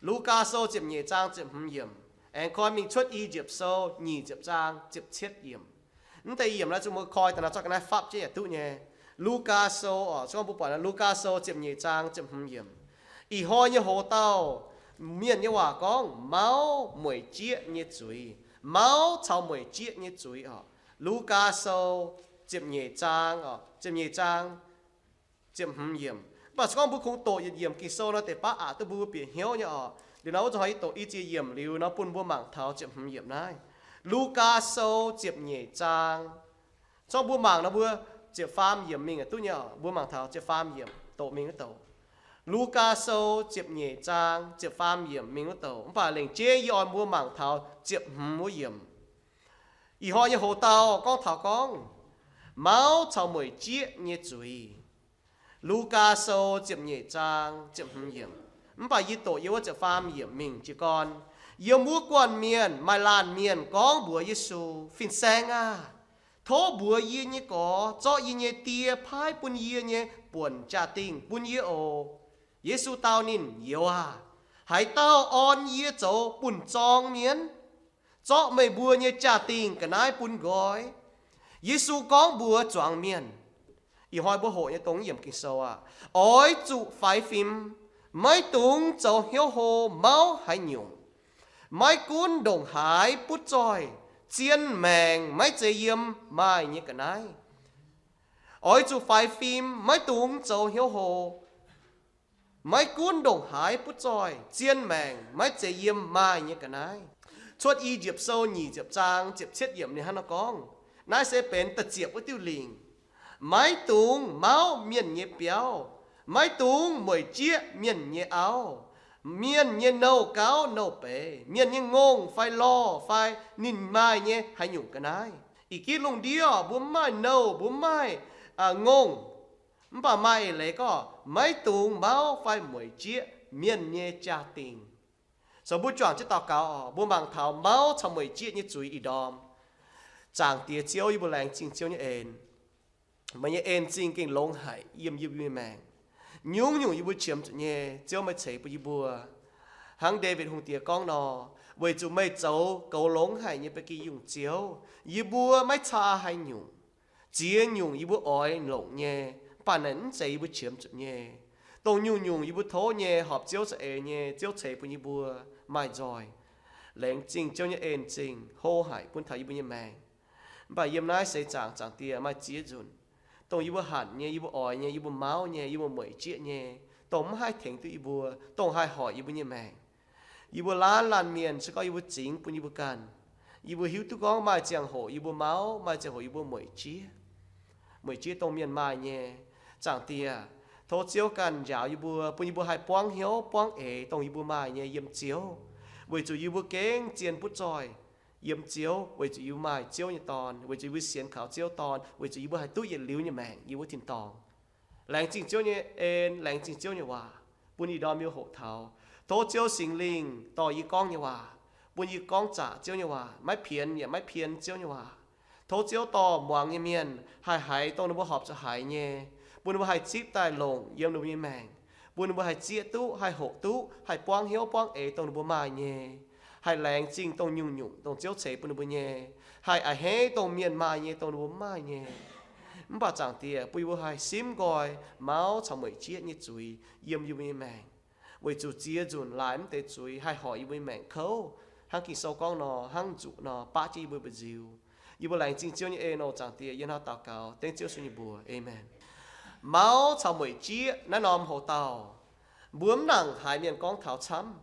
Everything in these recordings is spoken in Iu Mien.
Lugaa Sou ziepc nyeic zaang ziepc hmz yiemc, aengx koi mingh Cuotv I^yipv Sou nyic ziepc zaang ziepc cietv yiemc. Mv deix yiemc naaiv zuqc mbuo koi daaih nor zorqv ga'naaiv fapv jienv yaac duqv nyei. Lugaa Sou oc, se gorngv mbuo buatc naaiv, Lugaa Sou ziepc nyeic zaang ziepc hmz yiemc. Ih hnoi nyei hoc-dauh, mienh nyei waac gorngv mauv mueic jieqv nyei zuiz. Mauv caux mueic jieqv nyei zuiz oc. Lugaa Sou ziepc nyeic zaang, ziepc nyeic zaang ziepc hmz yiemc. Mv baac se gorngv mbuo kungx doqc yietc yiemc Ging-Sou nor, deix baav aqc duqv mbuo bieqc hnyouv nyei oc. Liuz nor wuov zanc hnoi yie doqc i ziex yiemc liuz nor bun mbuo mangc taux ziepc hmz yiemc naaiv. Lugaa Sou ziepc nyeic zaang. Zorqv mbuo mangc nor mbuo ziepc faam yiemc mingh duqv nyei oc. Mbuo mangc taux ziepc faam yiemc doqc mingh wuov douc. Lugaa Sou ziepc nyeic zaang ziepc faam yiemc mingh wuov douc. Mv baac lengc jeiv yie oix mbuo mangc taux ziepc hmz wuov yiemc. Ih hnoi nyei hoc-dauh gorngv taux gorngv mauv caux mueic jieqv nyei zuiz. Lugaa Sou ziepc nyeic zaang ziepc hmz yiemc. Mv baac yie doqc yiem wuov ziepc faam yiemc mingh jiez gorn. Yiem wuov guanh mienh maaih laanh mienh gorngv mbuox Yesu, Fin-Saeng aah! Tov mbuox yie nyei gorx zorqv yie nyei die paaiv bun yie nyei buonc jaa-dingh bun yie oc. Yesu dau ninh, Youz aah! Haaix dauh orn yie zoux buonv-zorng mienh? Zorqv meih mbuo nyei jaa-dingh ga'naaiv bun nqoi. Yesu gorngv mbuox zuangx mienh, ih hnoi mbuo hoqc nyei dongh yiemc Ging-Sou aah, oix zuqc faix fim, maiv dungx zoux hnyouv hlo mauv haaix nyungc. Maiv gunv ndongc haaix butv zoih, zien maengc maiv zeiz yiem maaih nyei ga'naaiv. Oix zuqc faix fim, maiv dungx zoux hnyouv hlo. Maiv gunv ndongc haaix butv zoih, zien maengc maiv zeiz yiem maaih nyei ga'naaiv. Cuotv I^yipv Sou nyic ziepc zaang ziepc cietv yiemc ninh hnangv naaiv gorngv, naaiv se benx da'ziepc wuov diuh lingc. Maiv dungx mauv mienh nyei biauv, maiv dungx mueic jieqv mienh nyei auv, mienh nyei nouh gauv nouh beiz, mienh nyei ngongh fai lorh fai ninh maaih nyei haaix nyungc ga'naaiv. Ih gitv lungh ndiev mbuo mv maaih nouh, mbuo mv maaih ngongh, mv baac maaih eix leiz gorngv maiv dungx mauv fai mueic jieqv mienh nyei jaa-dingh. So mbuo juangc jienv daux gaux oc, mbuo mangc taux mauv caux mueic jieqv nyei zuiz ih ndorm. Zaangc Diex Ziouv, yie mbuo laengz zingh Ziouv nyei en. Meih nyei en zingh gengh longx haic yiem yie mbuo nyei maengc. Nyungc-nyungc yie mbuo qiemx zuqc nyei, Ziouv meih ceix bun yie mbuo. Hnangv Ndaawitv Hungh Diex gorngv nor, weic zuqc meih zoux goux longx haic nyei ba'gi yungh Ziouv, yie mbuo maiv caa haaix nyungc. Ziex nyungc yie mbuo oix longc nyei, mv baac naaic mv zeiz yie mbuo qiemx zuqc nyei. Dongh nyungc-nyungc yie mbuo tov nyei, horpc Ziouv za'eix nyei, Ziouv ceix bun yie mbuo maaih nzoih. Laengz zingh Ziouv nyei en zingh hlo haic bun taux yie mbuo nyei maengc. Mv baac yiem naaiv seix zaangc, Zaangc Diex, maaih ziex nzunc, dongh yie mbuo hanc nyei, yie mbuo oix nyei, yie mbuo mauv nyei, yie mbuo mueic jieqv nyei, dongh mv haih tengx duqv yie mbuo, dongh haih hoic yie mbuo nyei maengc. Yie mbuo laanh laanh mienh, se gorngv yie mbuo zingx bun yie mbuo ganh, yie mbuo hiuv duqv gorngv maaih ziangh hoc yie mbuo mauv, maaih ziangh hoc yie mbuo mueic jieqv. Mueic jieqv dongh mienh maaih nyei. Zaangc Diex, tov Ziouv ganh njaaux yie mbuo, bun yie mbuo haih buangv hnyouv buangv eix dongh yie mbuo maaih nyei yiem Ziouv, weic zuqc yie mbuo gengh zien butv zoih yiem Ziouv, weic zuqc yie mbuo maaih Ziouv nyei Dorn, weic zuqc yie mbuo sienx kaux Ziouv Dorn, weic zuqc yie mbuo haih duqv yietc liuz nyei maengc yiem wuov tin-dorngh. Laengz zingh Ziouv nyei en, laengz zingh Ziouv nyei waac, bun ih ndorm yie mbuo hoqc taux. Tov Ziouv Singx Lingh dorh yie gorngv nyei waac, bun yie gorngv zaqc Ziouv nyei waac, maiv pienx yaac maiv pien Ziouv nyei waac. Tov Ziouv dorh muangx nyei mienh haih haiz dongh ninh mbuo horpc zuqc haiz nyei, bun ninh mbuo haih zipv daaih longc yiem ninh mbuo nyei maengc, bun ninh mbuo haih zieqv duqv, haih hoqc duqv, haih buangv hnyouv buangv eix dongh ninh mbuo maaih nyei, haih laengz zingh dongh nyungc-nyungc dongh Ziouv ceix bun ninh mbuo nyei, haih a'hneiv dongh mienh maaih nyei dongh ninh mbuo mv maaih nyei. Mv baac Zaangc Diex, bun yie mbuo haih simv nqoi mauv caux mueic jieqv nyei zuiz yiem yie mbuo nyei maengc, weic zuqc ziex nzunc laaix mv deix zuiz haih hoic yie mbuo nyei maengc kouv, hnangv Ging-Sou gorngv nor, hnangv nzuqc nor baqv jienv yie mbuo mbu'ziex. Yie mbuo laengz zingh Ziouv nyei en oc, Zaangc Diex. Yie hnangv daux gaux dengv Ziouv Yesu nyei mbuox. Aamen. Mauv caux mueic jieqv naaiv norm hoc-dauh, mbuo mv nangc haiz mienh gorngv taux camv.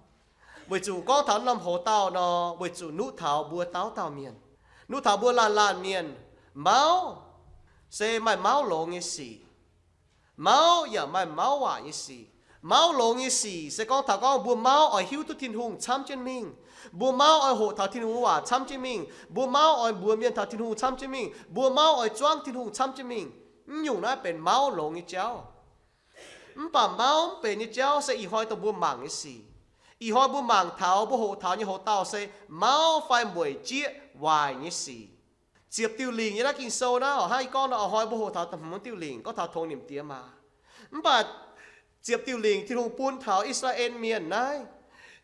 Weic zuqc gorngv taux norm hoc-dauh nor, weic zuqc nuqv taux mbuo dauh dauh mienh, nuqv taux mbuo laanh laanh mienh, mauv se maaih mauv longx nyei sic. Mauv yaac maaih mauv waac nyei sic. Mauv longx nyei sic se gorngv taux gorngv mbuo mauv oix hiuv duqv Tin-Hungh camv jienv mingh. Mbuo mauv oix hoqc taux Tin-Hungh waac camv jienv mingh. Mbuo mauv oix mbuox mienh taux Tin-Hungh camv jienv mingh. Mbuo mauv oix zuangv Tin-Hungh camv jienv mingh. Mv nyungc naaiv benx mauv longx nyei jauv. Mv baac mauv mv benx nyei jauv se ih hnoi dongh mbuo mangc nyei sic. Ih hnoi mbuo mangc taux, mbuo hoqc taux nyei hoc-dauh se mauv fai mueic jieqv waaic nyei sic. Ziepc diuh lingc yiem naaiv Ging-Sou naaiv oc, hnangv yie gorngv nor, ih hnoi mbuo hoqc taux da'hmz diuh lingc, gorngv taux tongx nimc diex maac. Mv baac ziepc diuh lingc Tin-Hungh bun taux I^saa^laa^en Mienh naaiv,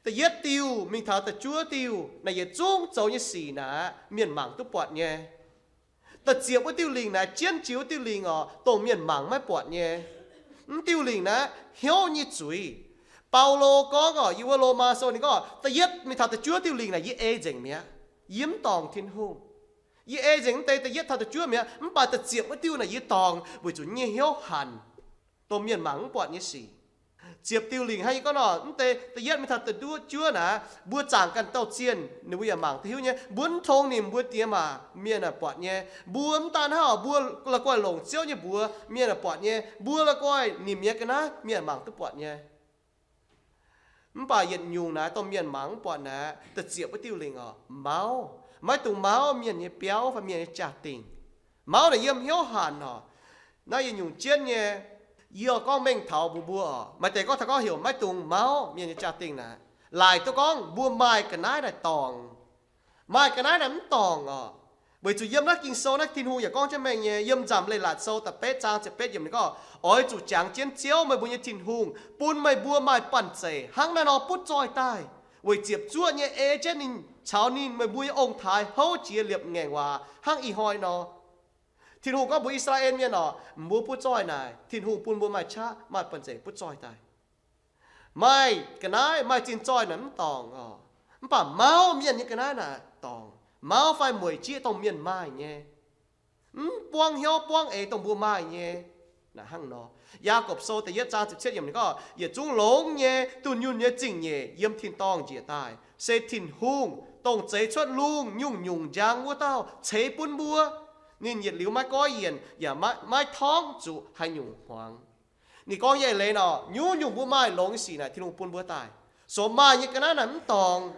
Da'yietv diuh mingh taux da'juov diuh naaic yietc zungv zoux nyei sic naaic mienh mangc duqv buatc nyei. Da'ziepc wuov diuh lingc naaic jienv jiex wuov diuh lingc oc, dongh mienh mangc maiv buatc nyei. Mv diuh lingc naaic hnyouv nyei zuiz. Baulo gorngv oc, yiem wuov Lomaa sou ninh gorngv, da'yietv mingh taux da'juov diuh lingc naaic yie ei nzengc mi'aqv. Yie mv dorngc Tin-Hungh. Yie ei nzengc mv deix da'yietv taux da'juov mi'aqv, mv baac da'ziepc wuov diuh naaic yie dorngc weic zuqc nyei hnyouv hanc, dongh mienh mangc mv buatc nyei sic. Ziepc diuh lingc hnangv yie gorngv nor, mv deix da'yietv mingh taux da'juov naaic, mbuo zaangc ganh dauh zienh ninh mbuo yaac mangc duqv hiuv nyei. Mbuo mv tong nimc mbuo diex maac mienh aah buatc nyei. Mbuo mv daan hnangv oc, mbuo la'guaih longc Ziouv nyei mbuox mienh aah buatc nyei. Mbuo la'guaih nimc nyei ga'naaiv mienh mangc duqv buatc nyei. Mv baac yietc nyungc naaic dongh mienh mangc mv buatc naaic, da'ziepc wuov diuh lingc oc, mauv. Maiv dungx mauv mienh nyei biauv fai mienh nyei jaa-dingh. Mauv naaic yiem hnyouv hanc oc. Naaiv yietc nyungc jienv nyei. Yie gorngv mengh taux mbuo mbuo oc, maaih deix gorngv taux gorngv heuc maiv dungx mauv mienh nyei jaa-dingh naaic, laaic duqv gorngv mbuo maaih ga'naaiv naaic dorngc. Maaih ga'naaiv naaic mv dorngc oc. Weic zuqc yiem naaiv Ging-Sou naaiv Tin-Hungh yaac gorngv jienv mengh nyei, yiem Nzamc Leiz-Latc Sou da'betv zaang ziepc betv yiemc ninh gorngv, oix zuqc jangx jienv Ziouv, meih mbuo nyei Tin-Hungh, bun meih mbuo maaih banh zeic hnangv naaiv nor butv zoih daaih, weic ziepc zuoqv nyei ei jienv ninh caux ninh meih mbuo nyei ong-taaix houv jiex liepc ngaengc waac hnangv ih hnoi nor. Tin-Hungh gorngv mbuox I^saa^laa^en Mienh oc, mbuo butv zoih naaic, Tin-Hungh bun mbuo maaih qaqv maaih banh zeic butv zoih daaih. Maaih ga'naaiv maaih zinh zoih naaic mv dorngc oc. Mv baac mauv mienh nyei ga'naaiv naaic dorngc. Mauv fai mueic jieqv dongh mienh maaih nyei, mv buangv hnyouv buangv eix dongh mbuo maaih nyei, naaic hnangv nor. Yaagorpc Sou da'yietv zaang ziepc cietv yiemc ninh gorngv, yietc zungv longx nyei, dunh yunh nyei zingh nyeic yiem tin-dorngh njiec daaih, se Tin-Hungh, dongh zeix cuotv lungh nyungc-nyungc njang wuov dauh, ceix bun mbuo. Ninh yietc liuz maiv goiv yienc yaac maiv torngv zuqc haaix nyungc hmuangx. Ninh gorngv nyei eix leiz nor, nyungc-nyungc mbuo maaih longx nyei sic naaic Tin-Hungh bun mbuo daaih. Sou maaih nyei ga'naaiv naaic mv dorngc.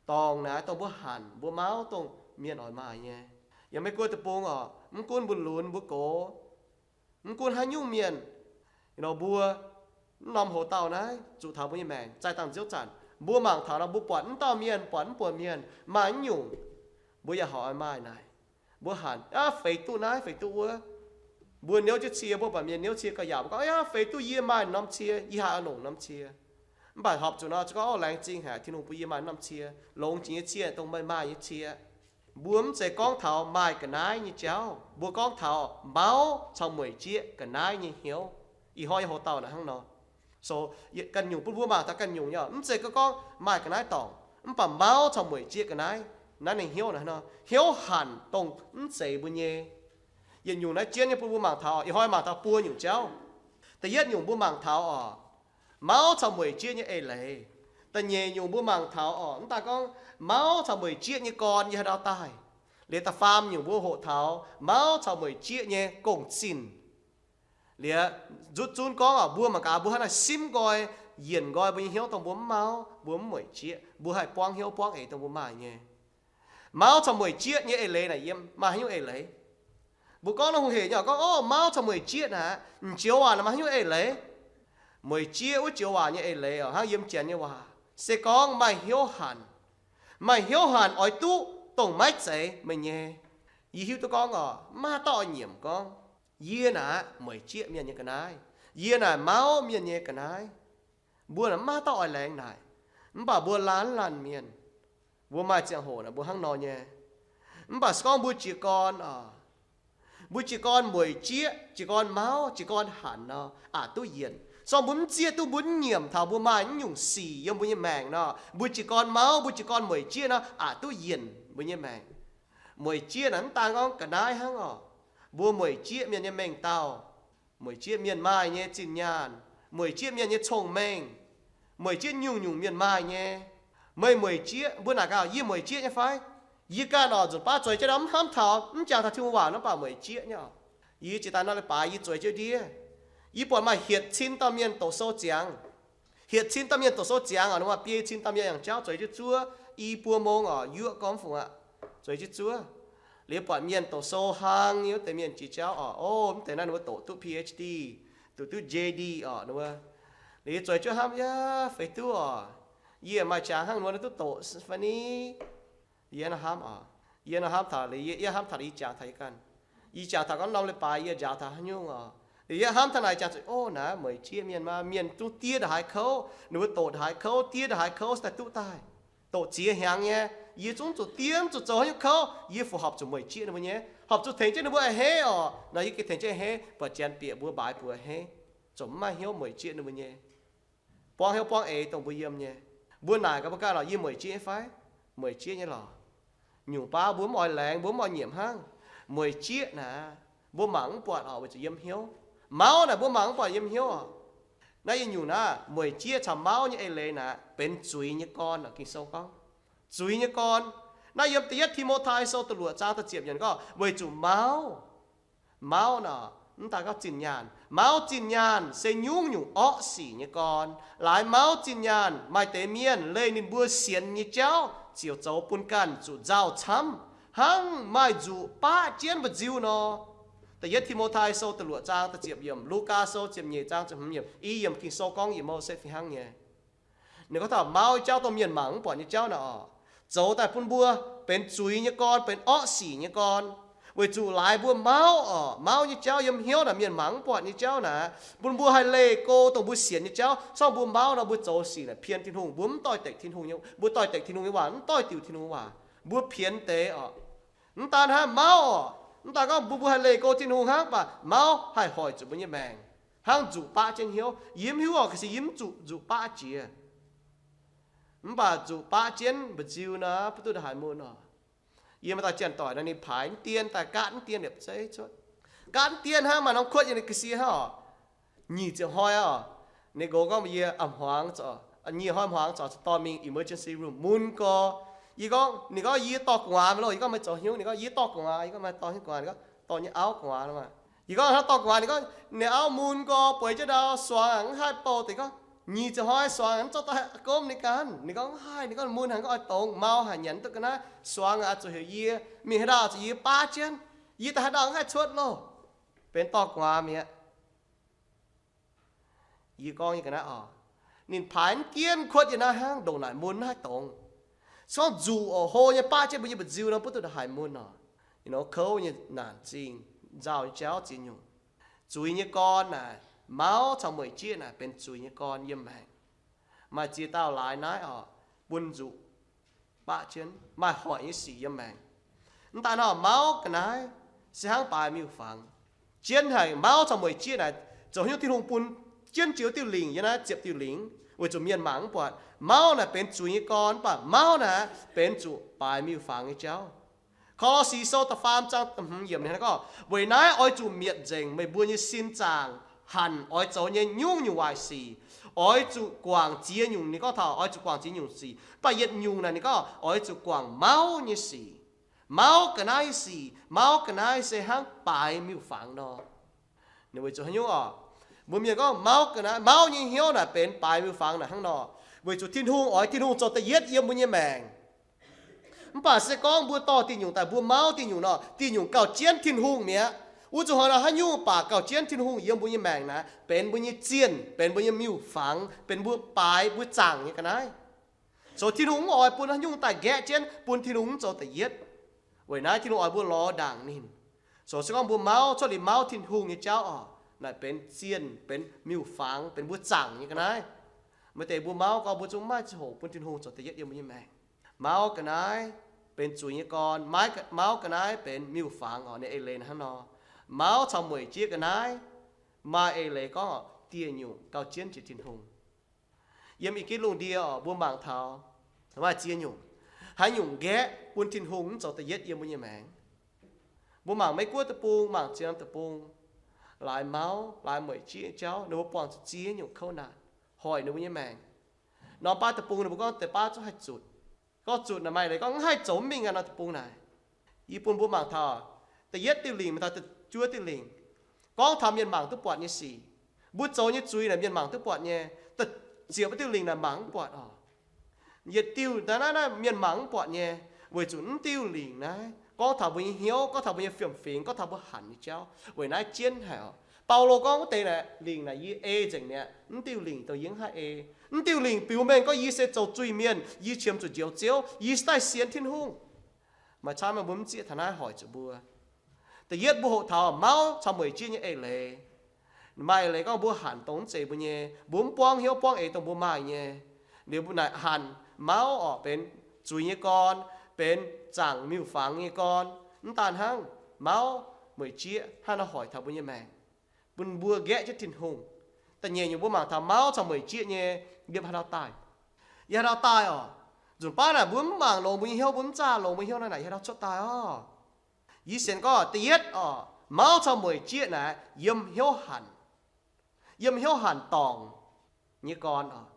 Dorngc naaic dongh mbuo hanc, mbuo mauv dongh mienh oix maaih nyei. Yiem Meiv Guoqv deic-bung oc, mv gunv mbuo lunx mbuo gox, mv gunv haaix nyungc mienh, nor mbuo mv norm hoc-dauh naaiv zuqc taux mbuo nyei maengc zaih dangh nziouv zanc, mbuo mangc taux nor mbuo buatc mv dauh mienh, buatc mv buatc mienh maaih mv nyungc, mbuo yaac horpc oix maaih naaic. Mbuo hanc, aa, feix duqv naaiv feix duqv wuov. Mbuo niouv jienv cie, mbuo buatc mienh niouv cie gauh yaauc, mbuo gorngv, aa, feix duqv yie maaih norm cie, yie haih oix longc norm cie. Mv baac horpc zuqc nor, zuqc gorngv, o, laengz zingh haic, Tin-Hungh bun yie maaih norm cie, longx jiex nyei cie dongh meih maaih nyei cie. Mbuo mv zeiz gorngv taux maaih ga'naaiv nyei jauv, mbuo gorngv taux mauv caux mueic jieqv ga'naaiv nyei hnyouv. Ih hnoi nyei hoc-dauh naaic hnangv nor. So, ganh nyungc bun mbuo mangc taux ganh nyungc nyei, mv zeiz gorngv maaih ga'naaiv dorngc, mv baac mauv caux mueic jieqv ga'naaiv, naaiv ninh hnyouv naaiv nor, hnyouv hanc dongh mv zeiz mbuo nyei. Yietc nyungc naaiv jienv nyei bun mbuo mangc taux, ih hnoi mangc taux buo nyungc jauv. Da'yietv nyungc mbuo mangc taux oc, mauv caux mueic jieqv nyei eix leiz. Da'nyeic nyungc mbuo mangc taux oc, mv daaih gorngv mauv caux mueic jieqv nyei gorn yie haaix ndau daaih. Liuz da'faam nyungc mbuo hoqc taux mauv caux mueic jieqv nyei gong-zinh. Liuz nzutv zunv gorngv oc, mbuo mangc gaax mbuo hnangv naaiv simv nqoi, yienc nqoi mbuo nyei hnyouv dongh mbuo mv mauv, mbuo mv mueic jieqv, mbuo haih buangv hnyouv buangv eix dongh mbuo maaih nyei. Mauv caux mueic jieqv nyei eix leiz naaic yiem maaih haaix nyungc eix leiz? Mbuo gorngv naaiv hungh hec nyei oc, gorngv, o, mauv caux mueic jieqv naaic, m'joux waac naaic maaih haaix nyungc eix leiz? Mueic jieqv wuov joux waac nyei eix leiz oc, hnangv yiem Janx nyei waac se gorngv maaih hnyouv hanc. Maaih hnyouv hanc oix duqv dongh maiv zeiz meih nyei. Yie hiuv duqv gorngv oc, maiv dauh oix nyiemc gorngv, yie naaic mueic jieqv mienh nyei ga'naaiv, yie naaic mauv mienh nyei ga'naaiv. Mbuo naaic maiv dauh oix laengz naaic. Mv baac mbuo laanh laanh mienh, mbuo maaih ziangh hoc naaic mbuo hnangv nor nyei. Mv baac se gorngv mbuo jiez gorn oc, mbuo jiez gorn mueic jieqv, jiez gorn mauv, jiez gorn hanc nor, aqc duqv yienc. Se gorngv mbuo mv zieqv duqv, mbuo mv nyiemc taux mbuo maaih naaiv nyungc sic yiem mbuo nyei maengc nor, mbuo jiez gorn mauv, mbuo jiez gorn mueic jieqv nor, aqc duqv yienc mbuo nyei maengc. Mueic jieqv naaic mv daan gorngv ga'naaiv hnangv oc. Mbuo mueic jieqv mienh nyei mengh dauh, mueic jieqv mienh maaih nyei zinh nyaanh, mueic jieqv mienh nyei cong-mengh, mueic jieqv nyungc-nyungc mienh maaih nyei. Meih mueic jieqv, mbuo naaic gaax, yie mueic jieqv nyei fai? Yie ganh oc, nzunc baav zueiz jienv nor mv hnamv taux, mv jangx taux Tin-Hungh waac nor mv baac mueic jieqv nyei oc. Yie jiex daaih nor leiz-baaix yie zueiz jienv ndiev, yie buatc maaih hietc cin dauh mienh doqc sou ziangx. Hietc cin dauh mienh doqc sou ziangx oc, ninh mbuo biei cin dauh mienh yangh jauv zueiz jienv zuov, i buo mong oc, yuoqv gormx fungc aqv, zueiz jienv zuov. Liuz buatc mienh doqc sou hlang nyei wuov deix mienh jiex jauv oc, o, mv deix naaiv ninh mbuo doqc duqv P H D, doqc duqv J D oc, ninh mbuo. Liuz zueiz jienv hnamv, yaac feix duqv oc, yie maaih jangx hnangv ninh mbuo duqv doqc fai ni? Yie nor hnamv oc, yie nor hnamv taux liuz, yie hnamv taux liuz yie jangx taux yie ganh. Yie jangx taux gorngv norm leiz-baaix yie njaaux taux haaix nyungc oc, Yie hnamv taux naaic jangx zuqc, o, naaiv mueic jieqv mienh maah, mienh zungv diev ndongc haaix kouv, ninh mbuo doqc ndongc haaix kouv, diev ndongc haaix kouv se daaih duqv daaih. Doqc ziex hnyangx nyei, yie zungv zuqc diev, zuqc zoux haaix nyungc kouv, yie fu horpc zuqc mueic jieqv ninh mbuo nyei, horpc zuqc tengx jienv ninh mbuo a'hneiv orqc. Naaiv yie gengh tengx jienv a'hneiv, buatc janx bieqc mbuo, mbaaix buoz a'hneiv, zungv maiv hnyouv mueic jieqv ninh mbuo nyei. Buangv hnyouv buangv eix dongh mbuo yiem nyei. Mbuo naaic gaax mbuo ganh lorqc, yie mueic jieqv nyei fai? Mueic jieqv nyei lorqc. Nyungc baav mbuo mv oix laengz, mbuo mv oix nyiemc hnangv. Mueic jieqv naaic, mbuo mangc mv buatc orqc, weic zuqc yiem hnyouv. Mauv naaic mbuo mangc mv buatc yiem hnyouv orqc. Naaiv yie nyungc naaiv mueic jieqv caux mauv nyei eix leiz naaic benx zuiz nyei gorn orqc. Ging-Sou gorngv zuiz nyei gorn. Naaiv yiem da'yietv Ti^mo^tai Sou da'luoqc zaang da'ziepc yiemc gorngv, weic zuqc mauv, mauv nor, mv daaih gorngv zinh nyaanh. Mauv zinh nyaanh se nyungc-nyungc orqv sic nyei gorn. Laaix mauv zinh nyaanh, maaih deix mienh leih ninh mbuo sienx nyei jauv ziouc zoux bun ganh zuqc nzauh camv, hnangv maaih nzuqc baqv jienv mba'nziu nor. Da'yietv Ti^mo^tai Sou da'luoqc zaang da'ziepc yiemc, Lugaa Sou ziepc nyeic zaang ziepc hmz yiemc, i yiemc Ging-Sou gorngv yietc mouh se fih hnangv nyei. Ninh gorngv taux mauv nyei jauv dongh mienh mangc mv buatc nyei jauv naaic orqc, zoux daaih bun mbuo benx zuiz nyei gorn, benx orqv sic nyei gorn. Weic zuqc laaix mbuo mauv orqc, mauv nyei jauv yiem hnyouv naaic mienh mangc mv buatc nyei jauv naaic, bun mbuo haih leih go dongh mbuo sienx nyei jauv. Corc mbuo mauv nor mbuo zoux sic naaic pien Tin-Hungh, mbuo mv doix-dekc Tin-Hungh nyei, mbuo doix-dekc Tin-Hungh nyei waac mv doix diuc Tin-Hungh nyei waac, mbuo pienx deix orqc. Mv daan hnangv, mauv orqc, mv daan gorngv mbuo, mbuo haih leih go Tin-Hungh hnangv, mv baac mauv haih hoic zuqc mbuo nyei maengc, hnangv nzuqc baqv jienv hnyouv. Yie mv hiuv orqc, ga'sie yie mv zuqc nzuqc baqv jiex, mv baac nzuqc baqv jienv mba'nziu nor, mv duqv ndongc haaix mun orqc. Yie maaih dauh janx-doic nor, ninh paaix mv dien daaih gaatv mv dien liepc zeiv cuotv. Gaatv mv dien hnangv, maaih norm kuotv yiem ninh ga'sie hnangv orqc. Nyic ziepc hnoi orqc, ninh nqox gorngv mbuox yie, a'hmuangx, nyic hnoi hmuangx corc dorh mingh emergency room mun gorx. Yie gorngv, ninh gorngv yie dorh gu'nguaaz mingh loh. Yie gorngv meih zoux haaix nyungc? Ninh gorngv yie dorh gu'nguaaz. Yie gorngv meih dorh haaix nyungc gu'nguaaz? Ninh gorngv dorh nyei auv gu'nguaaz maah. Yie gorngv hnangv dorh gu'nguaaz. Ninh gorngv ninh auv mun gorx bueix jienv ndau, suangx aqc mv haih bouh deix. Gorngv nyic ziepc hnoi suangx aqc mv zorqv daaih gomv ninh ganh. Ninh gorngv mv haih. Ninh gorngv mun haic, gorngv oix dongz, mau haic, nyanc duqv ga'naaiv. Suangx aqc zuqc heuc yie, mingh haaix ndau zuqc yie baav jienv. Yie daaih haaix ndau mv haih cuotv loh. Benx dorh gu'nguaaz mi'aqv. Yie gorngv nyei ga'naaiv orqc, ninh paaix mv dien kuotv yie naaiv hnangv, ndongc naaic mun mv haih dongz. Se gorngv nzuqc orqc, hlo nyei baqv jienv mbuo nyei mba'nziu nor, mv duqv ndongc haaix mun orqc. Ninh nor kouv nyei naanc zingh, nzauh nyei jauv ziex nyungc. Zuiz nyei gorn naaic, mauv caux mueic jieqv naaic benx zuiz nyei gorn yiem maengc. Maaih ziex dauh laaix naaiv orqc, bun nzuqc baqv jienv, maaih hoic nyei sic yiem maengc. Mv daan nor, mauv ga'naaiv se hnangv baaix miuc-fangx. Jienv haic, mauv caux mueic jieqv naaic, zoux haaix nyungc Tin-Hungh bun jienv jiex diuh lingc yiem naaiv ziepc diuh lingc, weic zuqc mienh mangc mv buatc. Mauv naaic benx zuiz nyei gorn, mv baac mauv naaic benx zuqc baaix miuc-fangx nyei jauv. Ko^lo^si Sou da'faam zaang da'hmz yiemc ninh gorngv, weic naaiv oix zuqc mietc nzengc meih mbuo nyei sin zaangc hanc oix zoux nyei nyungc-nyungc waaic sic. Oix zuqc guangc ziex nyungc, ninh gorngv taux oix zuqc guangc ziex nyungc sic, mv baac yietc nyungc naaic ninh gorngv oix zuqc guangc mauv nyei sic. Mauv ga'naaiv sic, mauv ga'naaiv se hnangv baaix miuc-fangx nor. Ninh weic zuqc haaix nyungc orqc? Mbuo mienh gorngv mauv ga'naaiv, mauv nyei hnyouv naaic benx baaix miuc-fangx naaic hnangv nor. Weic zuqc Tin-Hungh oix Tin-Hungh zoux da'yietv yiem mbuo nyei maengc. Mv baac se gorngv mbuo dorh diuh nyungc daaih mbuo mauv diuh nyungc nor, diuh nyungc gauh jienv Tin-Hungh mi'aqv. Wuov zuqc hnoi nor haaix nyungc baac gauh jienv Tin-Hungh yiem mbuo nyei maengc naaic, benx mbuo nyei zienh, benx mbuo nyei miuc-fangx, benx mbuo baaix mbuo zaangc nyei ga'naaiv. Zoux Tin-Hungh mv oix bun haaix nyungc daaih nqaeqv jienv bun Tin-Hungh mv zoux da'yietv. Weic naaiv Tin-Hungh oix mbuo lorz ndaangc ninh. Zoux se gorngv mbuo mauv cuotv liuz mauv Tin-Hungh nyei jauv orqc, naaic benx zienh, benx miuc-fangx, benx mbuo zaangc nyei ga'naaiv. Maaih deix mbuo mauv gorngv mbuo zungv maiv ziangh hoc bun Tin-Hungh zoux da'yietv yiem mbuo nyei maengc. Mauv ga'naaiv benx zuiz nyei gorn, maiv, mauv ga'naaiv benx miuc-fangx orqc. Ninh eix leiz hnangv nor, mauv caux mueic jieqv ga'naaiv maaih eix leiz gorngv orqc, dieh nyungc gauh jienv jiex Tin-Hungh. Yiem Ih^gitv Lungh Ndie orqc, mbuo mangc taux maaih ziex nyungc. Haaix nyungc nqaeqv bun Tin-Hungh mv zoux da'yietv yiem mbuo nyei maengc? Mbuo mangc Meiv-Guoqv deic-bung, mangc ziex norm deic-bung, laaix mauv, laaix mueic jieqv nyei jauv, ninh mbuo buangh zuqc ziex nyungc kouv naanc hoic ninh mbuo nyei maengc. Norm baav deic-bung ninh mbuo gorngv deix baav zungv haih zutc. Gorngv zutc naaic maaih leiz gorngv mv haih zoux mingh aqv nor deic-bung naaic. Yie bun mbuo mangc taux da'yietv diuh lingc maaih taux da'juov diuh lingc. Gorngv taux mienh mangc duqv buatc nyei sic. Mbuo zoux nyei zuiz naaic mienh mangc duqv buatc nyei. Da'ziepc diuh lingc naaic mangc mv buatc orqc. Yietc diuh naaiv, naaiv, naaiv mienh mangc mv buatc nyei, weic zuqc mv diuh lingc naaiv gorngv taux mbuo nyei hnyouv, gorngv taux mbuo nyei fiem-fingx, gorngv taux mbuo hanc nyei jauv. Weic naaiv jienv haic orqc. Baulo gorngv wuov deix naaic lingc naaic yie ei nzengc mi'aqv. Mv diuh lingc dongh yie mv haih ei. Mv diuh lingc biux mengh gorngv yie se zoux zuiz-mienh, yie qiemx zuqc njoux Ziouv, yie se daaih sienx Tin-Hungh. Maaih camv mbuo mv zieqv taux naaiv hoic zuqc mbuo. Da'yietv mbuo hoqc taux mauv caux mueic jieqv nyei eix leiz. Maaih leiz gorngv mbuo hanc dongh mv zeiz mbuo nyei, mbuo mv buangv hnyouv buangv eix dongh mbuo maaih nyei. Liuz mbuo naaic hanc mauv orqc, benx zuiz nyei gorn, benx zaangc miuc-fangx nyei gorn. Mv daan hnangv, mauv, mueic jieqv hnangv nor hoic taux mbuo nyei maengc, bun mbuo nqaeqv jienv Tin-Hungh. Da'nyeic nyungc mbuo mangc taux mauv caux mueic jieqv nyei, yiem haaix ndau daaih? Yiem haaix ndau daaih orqc? Nzunc baav naaic mbuo mv mangc longx mbuo nyei hnyouv, mbuo mv zaah longx mbuo hnyouv naaiv naaic, yiem haaix ndau cuotv daaih orqc? Yie sienx gorngv da'yietv orqc, mauv caux mueic jieqv naaic yiem hnyouv hanc, yiem hnyouv hanc dorngc nyei gorn orqc.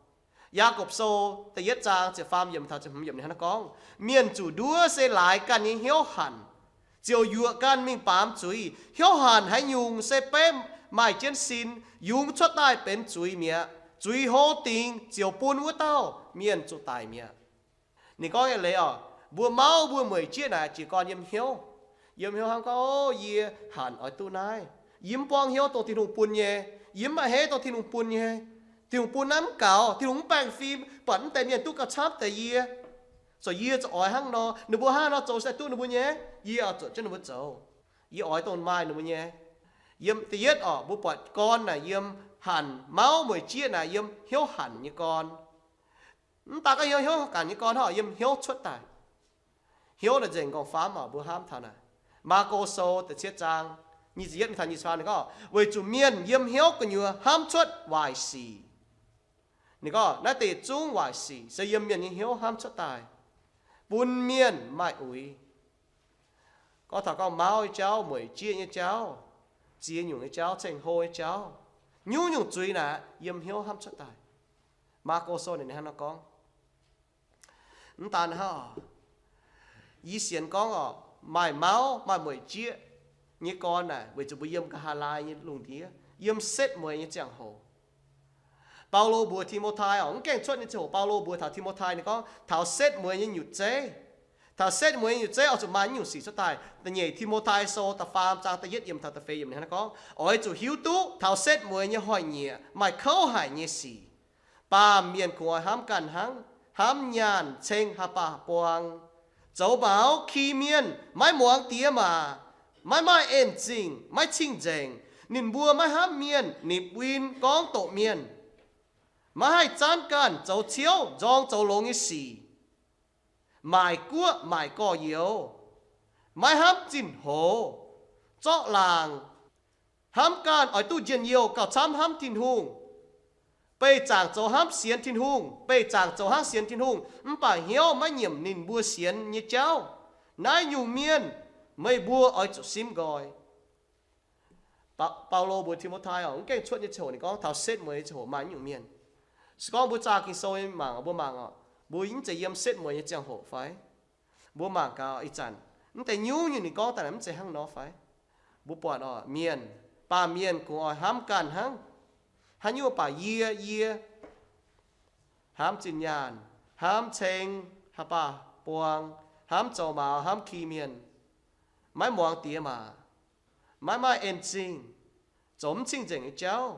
Yaagorpc Sou da'yietv zaang ziepc faam yiemc taux ziepc hmz yiemc ninh hnangv naaiv gorngv, mienh zuqc nduov se laaix ganh nyei hnyouv hanc, ziouc yuoqc ganh mingh baamz zuiz. Hnyouv hanc haaix nyungc se beiv maaih jienv sin, yungz cuotv daaih benx zuiz mi'aqv. Zuiz hlo dingc ziouc bun wuov dauh mienh zuqc daic mi'aqv. Ninh gorngv nyei leiz orqc, mbuo mauv mbuo mueic jieqv naaic jiez gorn yiem hnyouv. Yiem hnyouv hnangv gorngv, o, yie hanc oix duqv naaiv. Yie mv buangv hnyouv dongh Tin-Hungh bun nyei. Yie mv maaih heiv dongh Tin-Hungh bun nyei. Tin-Hungh bun naaiv mv gaux, Tin-Hungh mv baengh fim, buatc mv deix mienh duqv gauh camv deix yie. Zoux yie zoux oix hnangv nor, ninh mbuo hnangv nor zoux se duqv ninh mbuo nyei, yie oix zuotc jienv ninh mbuo zoux. Yie oix dongh maaih ninh mbuo nyei. Yiem da'yietv orqc, mbuo buatc gorn naaic yiem hanc, mauv mueic jieqv naaic yiem hnyouv hanc nyei gorn. Mv daan gorngv hnyouv, hnyouv ganh nyei gorn hnangv, yiem hnyouv cuotv daaih. Hnyouv naaic nzengc nqorngv-famv orqc, mbuo hnamv taux naaic. Maako Sou da'cietv zaang nyic ziepc yietv mingh taux nyic ziepc faam ninh gorngv, weic zuqc mienh yiem hnyouv gu'nyuoz hnamv cuotv waaic sic. Ninh gorngv naaiv deix yietc zungv waaic sic se yiem mienh nyei hnyouv hnamv cuotv daaih, bun mienh maaih uix. Gorngv taux gorngv mauv nyei jauv, mueic jieqv nyei jauv, ziex nyungc nyei jauv, ceng-hlo nyei jauv, nyungc-nyungc zuiz naaic yiem hnyouv hnamv cuotv daaih. Maako Sou ninh hnangv nor gorngv. Mv daan hnangv, yie sienx gorngv orqc, maaih mauv maaih mueic jieqv nyei gorn naaic weic zuqc mbuo yiem nqa'haav laai nyei lungh ndiev, yiem setv mueiz nyei ziangh hoc. Baulo mbuox Ti^mo^tai orqc, mv gaengh cuotv nyei ziangh hoc Baulo mbuox taux Ti^mo^tai ninh gorngv taux setv mueiz nyei nyutc zeiv. Taux setv mueiz nyei nyutc zeiv oix zuqc maaih nyungc sic cuotv daaih. Da'nyeic Ti^mo^tai Sou da'faam zaang da'yietv yiemc taux da'feix yiemc ninh hnangv nor gorngv, oix zuqc hiuv duqv taux setv mueiz nyei hnoi-nyieqc maaih kouv haic nyei sic. Baamh mienh kungx oix hnamv ganh hnangv, hnamv nyaanh, ceng, haah baah buang, zoux maux, ki mienh, maiv muangx diex maac, maiv maaih en zingh, maiv cing-nzengc. Ninh mbuo maiv hnamv mienh, nipc win gorngv doqc mienh, maiv haih zanv ganh zoux ciouv nzorng zoux longx nyei sic, maaic guoqv maaic gorx-youz, maiv hnamv zinh hoz, zorqv laangc, hnamv ganh oix duqv njien-youh gauh camv hnamv Tin-Hungh, beih zaangc zoux hnamv sienx Tin-Hungh, beih zaangc zoux hnangv sienx Tin-Hungh, mv baac hnyouv maiv nyiemc ninh mbuo sienx nyei jauv. Naaiv nyungc mienh meih mbuo oix zuqc simv nqoi. Baulo mbuox Ti^mo^tai orqc, mv gaengh cuotv nyei ziangh hoc ninh gorngv taux setv mueiz nyei ziangh hoc maaih nyungc mienh. Se gorngv mbuo zaah Ging-Sou nyei mangc, mbuo mangc orqc, mbuo mv zeiz yiem setv mueiz nyei ziangh hoc fai? Mbuo mangc gaax ih zanc, mv deix nyungc-nyungc ninh gorngv daaih naaic mv zeiz hnangv nor fai? Mbuo buatc orqc, mienh, baamh mienh kungx oix hnamv ganh hnangv. Haaix nyungc baac yie, yie hnamv zinh nyaanh, hnamv ceng, haah baah buang, hnamv zoux maux, hnamv ki mienh, maiv muangx diex maac, maiv maaih en zingh, zoux mv cing-nzengc nyei jauv,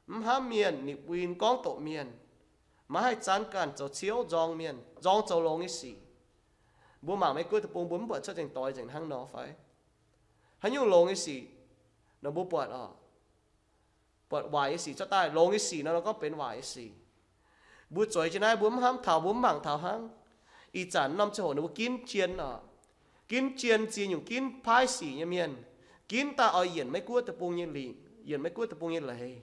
mv hnamv mienh, nipc win gorngv doqc mienh, maiv haih zanv ganh zoux ciouv nzorng mienh, nzorng zoux longx nyei sic. Mbuo mangc Mei-Guoqv deic-bung mbuo mv buatc cuotv nzengc doix nzengc hnangv nor fai? Haaix nyungc longx nyei sic nor mbuo buatc orqc? Buatc waaic nyei sic cuotv daaih. Longx nyei sic nor, nor gorngv benx waaic nyei sic. Mbuo zueiz jienv naaiv mbuo mv hnamv taux, mbuo mv mangc taux hnangv. Ih zanc norm ziangh hoc ninh mbuo ginv jien orqc, ginv jien ziex nyungc ginv paaiv sic nyei mienh, ginv daaih oix yienc Meiv-Guoqv deic-bung nyei lingc, yienc Meiv-Guoqv deic-bung nyei leiz,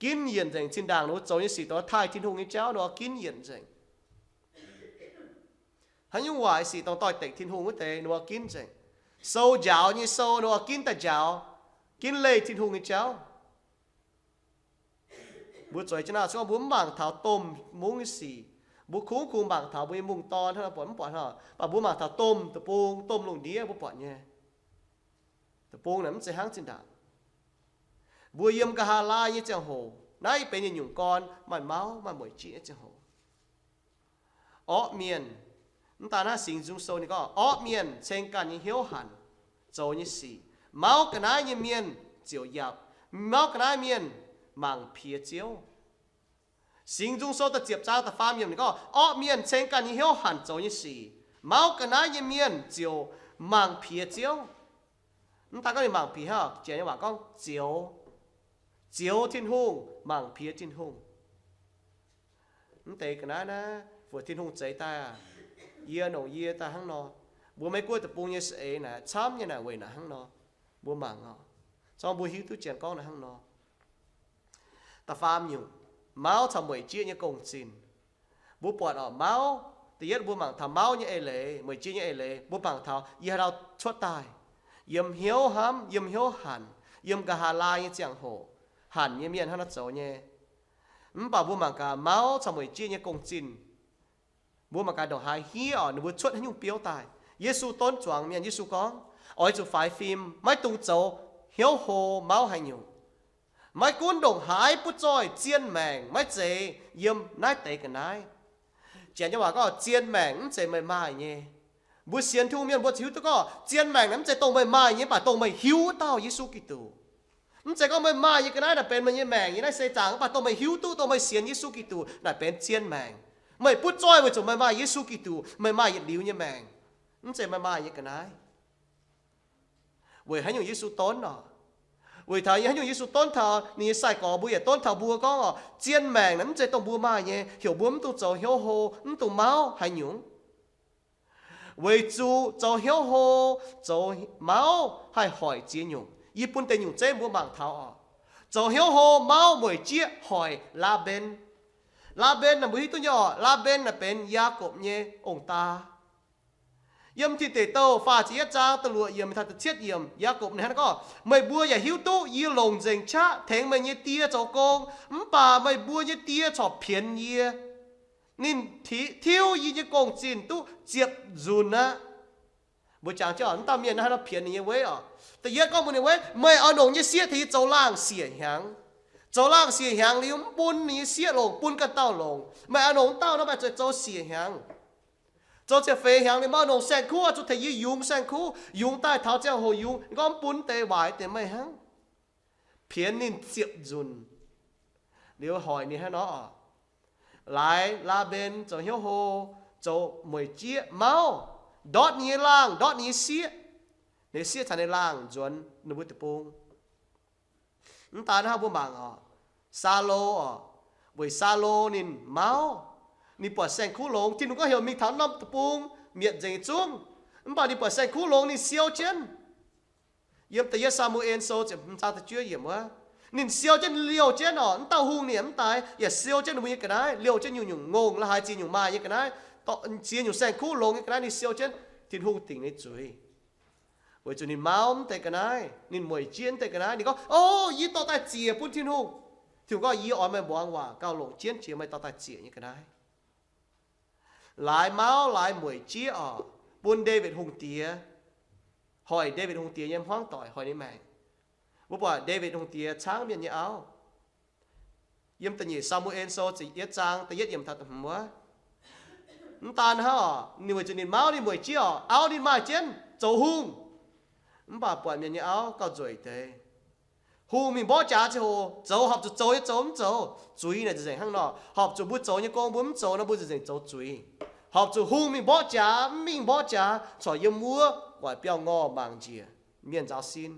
ginv yienc nzengc. Zinh ndaangc ninh mbuo zoux nyei sic dongh taaih Tin-Hungh nyei jauv ninh mbuo ginv yienc nzengc. Haaix nyungc waaic sic dongh doix-dekc Tin-Hungh wuov deix ninh mbuo ginv nzengc. Sou njaaux nyei sou ninh mbuo ginv daaih njaaux, ginv leih Tin-Hungh nyei jauv. Mbuo zueiz jienv naaiv, se gorngv mbuo mv mangc taux domh mungv nyei sic, mbuo kungx kungx mangc taux mbuo nyei mungh dorn hnangv nor buatc mv buatc hnangv, mv baac mbuo mangc taux domh deic-bung, domh lungh ndiev mbuo buatc nyei. Deic-bung naaic mv zeiz hnangv zinh ndaangc. Mbuo yiem nqa'haav laai nyei ziangh hoc, naaiv benx yietc nyungc gorn maaih mauv maaih mueic jieqv nyei ziangh hoc. Orqv mienh, mv daan naaiv Singx Nzung Sou ninh gorngv orqv mienh ceng ganh nyei hnyouv hanc zoux nyei sic, mauv ga'naaiv nyei mienh ziouc yapc, mauv ga'naaiv mienh mangc piex Ziouv. Singx Nzung Sou da'ziepc zaang da'faam yiemc ninh gorngv, orqv mienh ceng ganh nyei hnyouv hanc zoux nyei sic, mauv ga'naaiv nyei mienh ziouc mangc piex Ziouv. Mv daan gorngv ninh mangc piex hnangv, janx nyei waac gorngv zioux. zioux Tin-Hungh, mangc piex Tin-Hungh. Mv deix ga'naaiv naaiv, fu'jueiv Tin-Hungh zeix daaih aac, yie nongc yie daaih hnangv nor. Mbuo Meiv Guoqv deic-bung nyei saeng-eix naaic camv nyei naaic weic naaic hnangv nor. Mbuo mangc oc, zorngv mbuo hiuv duqv janx gorngv naaic hnangv nor. Da'faam nyungc, mauv caux mueic jieqv nyei gong-zinh. Mbuo buatc oc, mauv, da'yietv mbuo mangc taux mauv nyei eix leiz, mueic jieqv nyei eix leiz, mbuo mangc taux yie haaix dauh cuotv daaih. Yiem hnyouv hnamv, yiem hnyouv hanc, yiem nqa'haav laai nyei ziangh hoc, hanc nyei mienh hnangv naaiv zoux nyei. Mv baac mbuo mangc gaax mauv caux mueic jieqv nyei gong-zinh, mbuo mangc gaax ndongc haaix hniev oc, ninh mbuo cuotv haaix nyungc biouv daaih. Yesu donv zuangx mienh, Yesu gorngv, oix zuqc faix fim, maiv dungx zoux hnyouv hlo mauv haaix nyungc. Maiv gunv ndongc haaix butv zoih zien maengc maiv zeiz yiem naaiv deix ga'naaiv. Janx nyei waac gorngv zien maengc mv zeiz meih maaih nyei. Mbuo sienx Tin-Hungh mienh mbuo ziouc hiuv duqv gorngv zien maengc naaic mv zeiz dongh meih maaih nyei, mv baac dongh meih hiuv dauh Yesu Giduc. Mv zeiz gorngv meih maaih nyei ga'naaiv naaic benx meih nyei maengc nyei naaiv seix zaangc, mv baac dongh meih hiuv duqv dongh meih sienx Yesu Giduc naaic benx zien maengc. Meih butv zoih weic zuqc meih maaih Yesu Giduc, meih maaih yietc liuz nyei maengc. Mv zeiz meih maaih nyei ga'naaiv. Weic haaix nyungc Yesu donv oc? Weic taux haaix nyungc Yesu donv taux ninh nyei sai-gorx, mbuo yaac donv taux mbuo gorngv oc, zien maengc naaic mv zeiz dongh mbuo maaih nyei, heuc mbuo mv dungx zoux hnyouv hlo, mv dungx mauv haaix nyungc. Weic zuqc zoux hnyouv hlo, zoux mauv haih hoic ziex nyungc. Yie bun deix nyungc zeiv mbuo mangc taux oc. Zoux hnyouv hlo, mauv, mueic jieqv hoic Laa^mben. Laa^mben naaic mbuo hiuv duqv nyei oc, Laa^mben naaic benx Yaakopv nyei ong-daa. Yiem Tin Deic Douh faah ziepc yietv zaang da'luoqc yiemc taux da'cietv yiemc, Yaakopv ninh hnangv naaiv gorngv, meih mbuo yaac hiuv duqv yie longc nzengc qaqv tengx meih nyei die zoux gong, mv baac meih mbuo nyei die corc pienx yie. Ninh tiuv yie nyei gong-zinh duqv ziepc nzunc aqv. Mbuo jangx jienv oc, mv dauh mienh naaiv haaix nor pienx ninh nyei weiv oc? Da'yietv gorngv mbuox ninh weiv, meih oix longc nyei sieqv tengx yie zoux laangh siec hnyangx. Zoux laangh siec hnyangx liuz mv bun ninh nyei sieqv longc, bun ganh dauh longc. Meih oix longc wuov dauh nor, meih zuqc zoux siec hnyangx. Zoux ziepc feix hnyangx liuz, meih oix longc saeng-kuv oix zuqc tengx yie yungz saeng-kuv, yungz daaih taux ziangh hoc yungz, gorngv mv bun deix waaic deix meih hnangv. Pienx ninh ziepc nzunc liuz hoic ninh hnangv nor oc. Laaix Laa^mben zoux hnyouv hlo, zoux mueic jieqv mauv, ndortv ninh nyei laangh, ndortv ninh nyei sieqv. Ninh sieqv caux ninh laangh nzuonx ninh mbuo deic-bung. Mv daan hnangv mbuo mangc oc, Saulo oc, weic Saulo ninh mauv, ninh buatc saeng-kuv longx, Tin-Hungh gorngv heuc mingh taux norm deic-bung mietc nzengc nyei zungv. Mv baac ninh buatc saeng-kuv longx ninh siou jienv. Yiem da'yietv Saa^mu^en Sou ziepc hmz zaang da'juov yiemc wuov, ninh siou jienv, liouh jienv oc, mv dauh hungh ninh mv daaih yaac siou jienv ninh mbuo nyei ga'naaiv, liouh jienv nyungc-nyungc ngongh la'haaix ziex nyungc maaih nyei ga'naaiv, ziex nyungc saeng-kuv longx nyei ga'naaiv ninh siou jienv, Tin-Hungh dingc ninh zuiz. Weic zuqc ninh mauv mv deix ga'naaiv, ninh mueic jieqv mv deix ga'naaiv, ninh gorngv, O, yie dorh daaih ziec bun Tin-Hungh. Tin-Hungh gorngv, Yie oix meih muangx waac gauh longc jienv jiex meih dorh daaih ziec nyei ga'naaiv. Laaix mauv laaix mueic jieqv oc, bun Ndaawitv Hungh Diex, hoic Ndaawitv Hungh Diex nyei hmuangv doic, hoic ninh maengc. Mbuo buatc Ndaawitv Hungh Diex caangv mienh nyei auv. Yiem da'nyeic Saa^mu^en Sou ziepc yietv zaang da'yietv yiemc taux da'hmz wuov. Mv daan hnangv oc, ninh weic zuqc ninh mauv ninh mueic jieqv oc, auv ninh maaih jienv zoux hungh, mv baac buatc mienh nyei auv gauh nzueic deix. Hungh mingh mborqv jaax ziangh hoc zoux, horpc zuqc zoux nyei zoux mv zoux, zuiz naaic nzengc hnangv nor. Horpc zuqc mbuo zoux nyei gong mbuo mv zoux nor, mbuo nzengc zoux zuiz. Horpc zuqc hungh mingh mborqv jaax, mv mingh mborqv jaax, corc yiem wuov guaic biauv-ngorh mangc njiec, mienh nzaaux sin.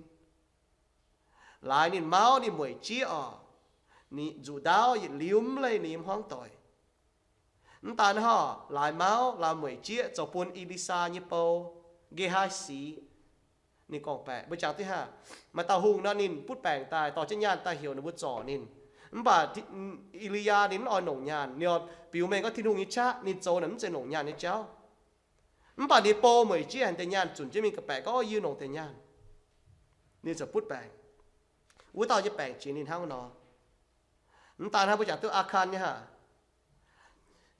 Laaix ninh mauv ninh mueic jieqv oc, ninh nzuqc ndaauv yietc liuz mv leih ninh nyei hmuangv doic. Mv daan hnangv, laaix mauv laaix mueic jieqv zoux bun E^li^saa nyei bou, Nge^hai^si, ninh gorngv-baeqc. Mbuo jangx diqv hnangv, maaih dauh hungh nor ninh butv baengc daaih, dorh jienv nyaanh daaih heuc ninh mbuo zorc ninh. Mv baac E^li^yaa ninh mv oix longc nyaanh, ninh biux mengh gorngv Tin-Hungh nyei qaqv ninh zoux naaic mv zeiz longc nyaanh nyei jauv. Mv baac ninh bou mueic jieqv haaix deix nyaanh zunc jienv mingh ga'baeqc gorngv, O, yie longc deix nyaanh. Ninh ziouc butv baengc. Wuov dauh nyei baengc jiex ninh hnangv nor. Mv daan hnangv, mbuo jangx duqv Aa^kan nyei hnangv.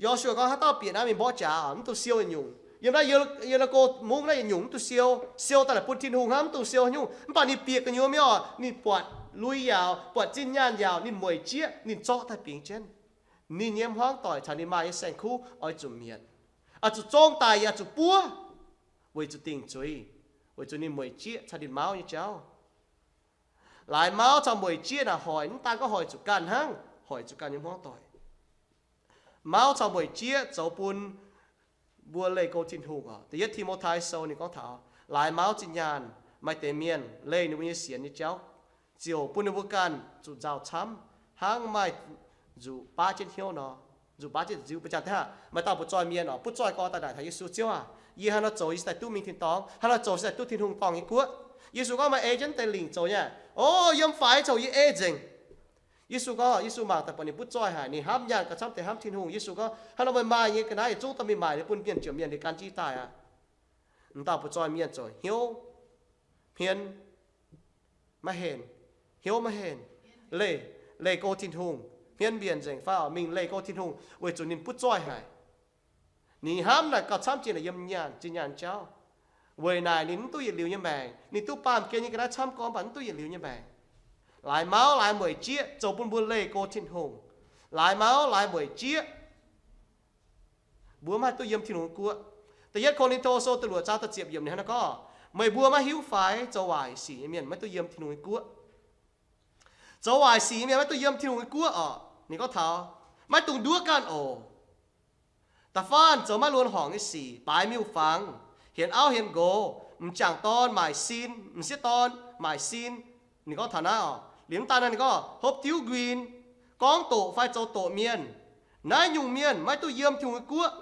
Yo^su^waa gorngv, Haaix dauh bieqc naaiv mingh mborqv jaax oc, mv dungx siou yietc nyungc. Yiem naaiv Ye^li^ko Mungv naaiv yietc nyungc mv dungx siou. Siou daaih naaic bun Tin-Hungh hnangv, mv dungx siou haaix nyungc. Mv baac ninh bieqc gu'nyuoz mingh oc, ninh buatc lui yaauc, buatc zinh nyaanh yaauc, ninh mueic jieqv, ninh zorqv daaih bingx jienv. Ninh nyei hmuangv doic caux ninh maaih nyei saeng-kuv oix zuqc mietc, oix zuqc zong daic, yaac zuqc buov, weic zuqc dingc zuiz, weic zuqc ninh mueic jieqv caux ninh mauv nyei jauv. Laaix mauv caux mueic jieqv naaic hoic, mv daan gorngv hoic zuqc ganh hnangv, hoic zuqc ganh nyei hmuangv doic. Mauv caux mueic jieqv zoux bun mbuo leih go Tin-Hungh oc. Da'yietv Ti^mo^tai Sou ninh gorngv taux laaix mauv zinh nyaanh, maaih deix mienh leih ninh mbuo nyei sienx nyei jauv ziouc bun ninh mbuo ganh zuqc nzauh camv, hnangv maaih nzuqc baav jienv hnyouv nor. Nzuqc baav jienv nziu. Ba'jangc deix hnangv maaih dauh butv-zoih mienh oc, butv-zoih gorx daaih naaic taux Yesu, Ziouv aac, yie hnangv nor zoux yie cingx daaih duqv mingh tin-dorngh? Hnangv nor zoux cingx daaih duqv Tin-Hungh dorngh nyei guoqv? Yesu gorngv, Maaih ei jienv deix lingc zoux nyei. O, yiem faix coc yie ei nzengc. Yesu gorngv, Yesu mangc daaih buatc ninh butv-zoih haic, ninh hnamv nyaanh gauh camv deix hnamv Tin-Hungh. Yesu gorngv, Hnangv nor meih maaih nyei ga'naaiv yietc zungv dorh mingh maaic liuz bun mienh ziouc mienh liuz gan jienv daaih aqv. M'dauh butv-zoih mienh ziouc hnyouv hmien maiv henh, hnyouv maiv henh, leih, leih go Tin-Hungh, hmien mbienc nzengc fai mingh leih go Tin-Hungh weic zuqc ninh butv-zoih haic. Ninh hnamv naaic gauh camv jiex naaic yiem nyaanh, zinh nyaanh jauv. Weic naaic ninh mv duqv yietc liuz nyei maengc. Ninh duqv baamh gen nyei ga'naaiv camv gorngv mv baac mv duqv yietc liuz nyei maengc. Laaix mauv laaix mueic jieqv zoux bun mbuo leih go Tin-Hungh. Laaix mauv laaix mueic jieqv, mbuo maiv haih duqv yiem Tin-Hungh nyei guoqv. Da'yietv Ko^lin^to Sou da'luoqc zaang da'ziepc yiemc ninh hnangv naaiv gorngv, Meih mbuo maiv hiuv fai, zoux waaic sic nyei mienh maiv duqv yiem Tin-Hungh nyei guoqv. Zoux waaic sic nyei mienh maiv duqv yiem Tin-Hungh nyei guoqv oc. Ninh gorngv taux, Maiv dungx nduov ganh oc. Da'faanh zoux maiv luonx horngc nyei sic, baaix miuc-fangx, hienx auv hienx nqox, m'jangc dorn maaic sin, m'sieqv dorn maaic sin. Ninh gorngv taux naaiv oc. Liuz mv daan naaiv ninh gorngv hopv diuv nquin, gorngv doqc fai zoux doqc mienh. Naaiv nyungc mienh maiv duqv yiem Tin-Hungh nyei guoqv.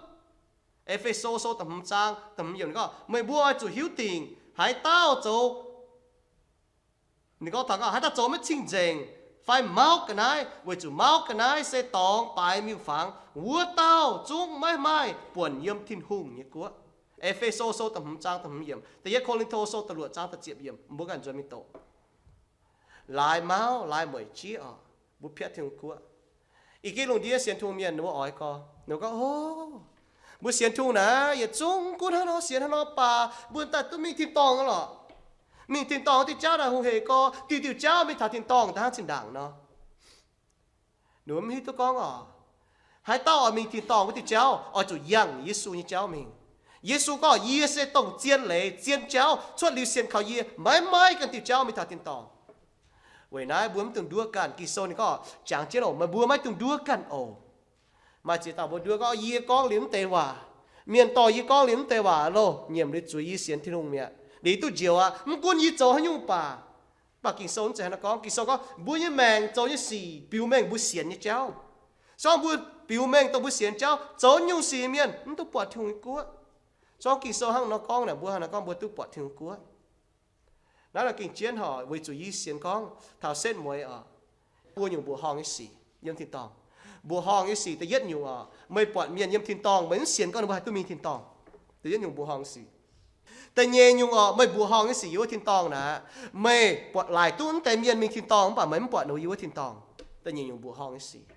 E^fe^so Sou da'hmz zaang da'hmz yiemc ninh gorngv, Meih mbuo oix zuqc hiuv dingc haaix dauh zoux, ninh gorngv taux haaix dauh zoux maiv cing-nzengc fai mauv ga'naaiv weic zuqc mauv ga'naaiv se dorngx baaix miuc-fangx, wuov dauh zungv maiv maaih buonc yiem Tin-Hungh nyei guoqv. E^fe^so Sou da'hmz zaang da'hmz yiemc, da'yietv Ko^lin^to Sou da'luoqc zaang da'ziepc yiemc, mbuo ganh nzuonx mingh doqc. Laaix mauv laaix mueic jieqv oc, mbuo piatv Tin-Hungh guoqv. Ih jaax lungh ndiev sienx Tin-Hungh mienh ninh mbuo oix gorx, ninh mbuo gorngv, O, mbuo sienx Tin-Hungh naaic yietc zungv gunv hnangv nor sienx hnangv nor baac mbuo daaih duqv mingh tin-dorngh lorqc. Mingh tin-dorngh diuh jauv naaic hungh heic gorx, diuh diuh jauv mingh taux tin-dorngh daaih hnangv zinh ndaangc nor. Ninh mbuo mv hiuv duqv gorngv oc, haaix dauh oix mingh tin-dorngh wuov diuh jauv oix zuqc yangh Yesu nyei jauv mingh. Yesu gorngv, Yie se dongh zien leiz zien jauv, cuotv liuz sienx kaux yie maiv maaih ganh diuh jauv mingh taux tin-dorngh. Weic naaiv mbuo maiv dungx nduov ganh. Ging-Sou ninh gorngv jangx jienv oc, meih mbuo maiv dungx nduov ganh oc. Maaih ziex dauh mbuo nduov gorngv, Yie gorngv liuz mv deix waac, mienh dorh yie gorngv liuz mv deix waac loh, nyiemc liuz zuiz yie sienx Tin-Hungh mi'aqv. Liuz duqv njoux aqv. Mv gunv yie zoux haaix nyungc baac, mv baac Ging-Sou mv zeiz hnangv naaiv gorngv. Ging-Sou gorngv mbuo nyei maengc zoux nyei sic biux mengh mbuo sienx nyei jauv. Se gorngv mbuo biux mengh dongh mbuo sienx jauv, zoux nyungc sic mienh mv duqv buatc Tin-Hungh nyei guoqv. Se gorngv Ging-Sou hnangv nor gorngv naaic, mbuo hnangv naaiv gorngv mbuo duqv buatc Tin-Hungh nyei guoqv. Naaiv la'gengh jienv hoc weic zuqc yie sienx gorngv taux setv mueiz oc, buo nyungc mbuoqc horngh nyei sic yiem tin-dorngh. Mbuoqc horngh nyei sic da'yietv nyungc oc, meih buatc mienh yiem tin-dorngh, meih mv sienx gorngv ninh mbuo haih duqv mingh tin-dorngh. Da'yietv nyungc mbuoqc horngh sic. Da'nyeic nyungc oc, meih mbuoqc horngh nyei siqc yiem wuov tin-dorngh naaic, meih buatc laaic duqv mv deix mienh mingh tin-dorngh mv baac meih mv buatc ninh mbuo yiem wuov tin-dorngh. Da'nyeic nyungc mbuoqc horngh nyei sic.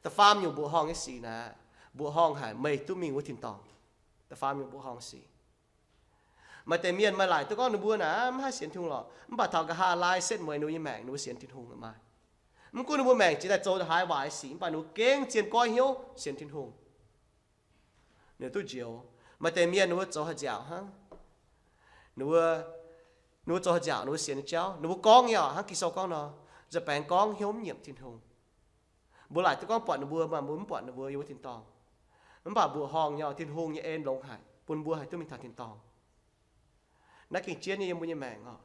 Da'faam nyungc mbuoqc horngh nyei sic naaic, mbuoqc horngh haic meih duqv mingh wuov tin-dorngh. Da'faam nyungc mbuoqc horngh sic. Maaih deix mienh maaih laaic duqv gorngv ninh mbuo naaic mv haih sienx Tin-Hungh lorqc, mv baac taux nqa'haav laai setv mueiz ninh mbuo nyei maengc ninh mbuo sienx Tin-Hungh maiv. Mv gunv ninh mbuo maengc jiex daaih zoux haaix waaic sic mv baac ninh mbuo gengh zien goiv hnyouv sienx Tin-Hungh. Ninh duqv njoux. Maaih deix mienh ninh mbuo zoux haih nziaauc hnangv. Ninh mbuo, ninh mbuo zoux haih nziaauc ninh mbuo sienx nyei jauv. Ninh mbuo gorngv nyei oc, hnangv Ging-Sou gorngv nor, nza baengx gorngv hnyouv mv nyiemc Tin-Hungh. Mbuo laaic duqv gorngv buatc ninh mbuo, mv baac mbuo mv buatc ninh mbuo yiem wuov tin-dorngh. Mv baac mbuoqc horngh nyei oc, Tin-Hungh nyei en longx haic bun mbuo haih duqv mingh taux tin-dorngh. Naaiv gengh jienv nyei yiem mbuo nyei maengc oc.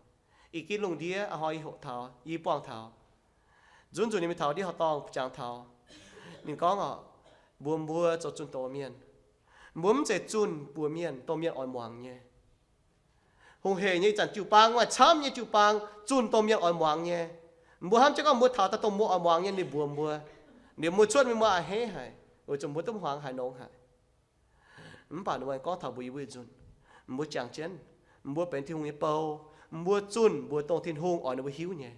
Ih gitv lungh ndiev a'hnoi yie hoqc taux, yie buangh taux, nzunc nzunc ninh mingh taux ndiev horqc dorngh jangx taux, ninh gorngv oc, mbuox mbuo zoux zunh doz mienh. Mbuo mv zeiz zunh buoz mienh dongh mienh oix muangx nyei. Hungh heic nyei ih zanc jiu-baang maaih camv nyei jiu-baang zunh dongh mienh oix muangx nyei. Mbuo hnamv jienv gorngv mbuo taux daaih dongh mbuo oix muangx nyei ninh mbuox mbuo, ninh mbuo cuotv mingh mbuo a'hneiv haic, weic zuqc mbuo duqv hmuangx haiz nongx haic. Mv baac ninh mbuo gorngv taux mbuo yiem wuov nzunc, mbuo jangx jienv, mbuo benx Tin-Hungh nyei bou, mbuo zunh mbuox dongh Tin-Hungh oix ninh mbuo hiuv nyei.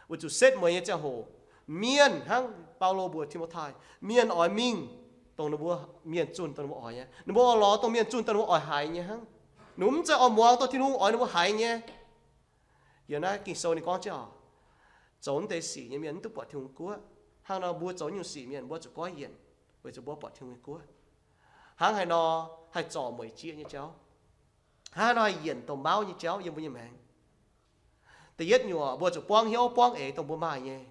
Weic zuqc setv mueiz nyei ziangh hoc, mienh hnangv Baulo mbuox Ti^mo^tai, mienh oix mingh dongh ninh mbuo, mienh zunh dongh ninh mbuo oix nyei. Ninh mbuo oix lorz dongh mienh zunh dongh ninh mbuo oix haiz nyei hnangv. Ninh mbuo mv zeiz oix muangx dongh Tin-Hungh oix ninh mbuo haiz nyei. Yiem naaiv Ging-Sou ninh gorngv jienv oc, zoux naaiv deix sic nyei mienh mv duqv buatc Tin-Hungh nyei guoqv. Hnangv nor mbuo zoux nyungc sic mienh mbuo zuqc goiv yienc, weic zuqc mbuo buatc Tin-Hungh nyei guoqv. Hnangv haaix nor haih zorc mueic jieqv nyei jauv? Hnangv haaix nor haih yienc dongh mauv nyei jauv yiem mbuo nyei maengc? Da'yietv nyungc, mbuo zuqc buangv hnyouv buangv eix dongh mbuo maaih nyei.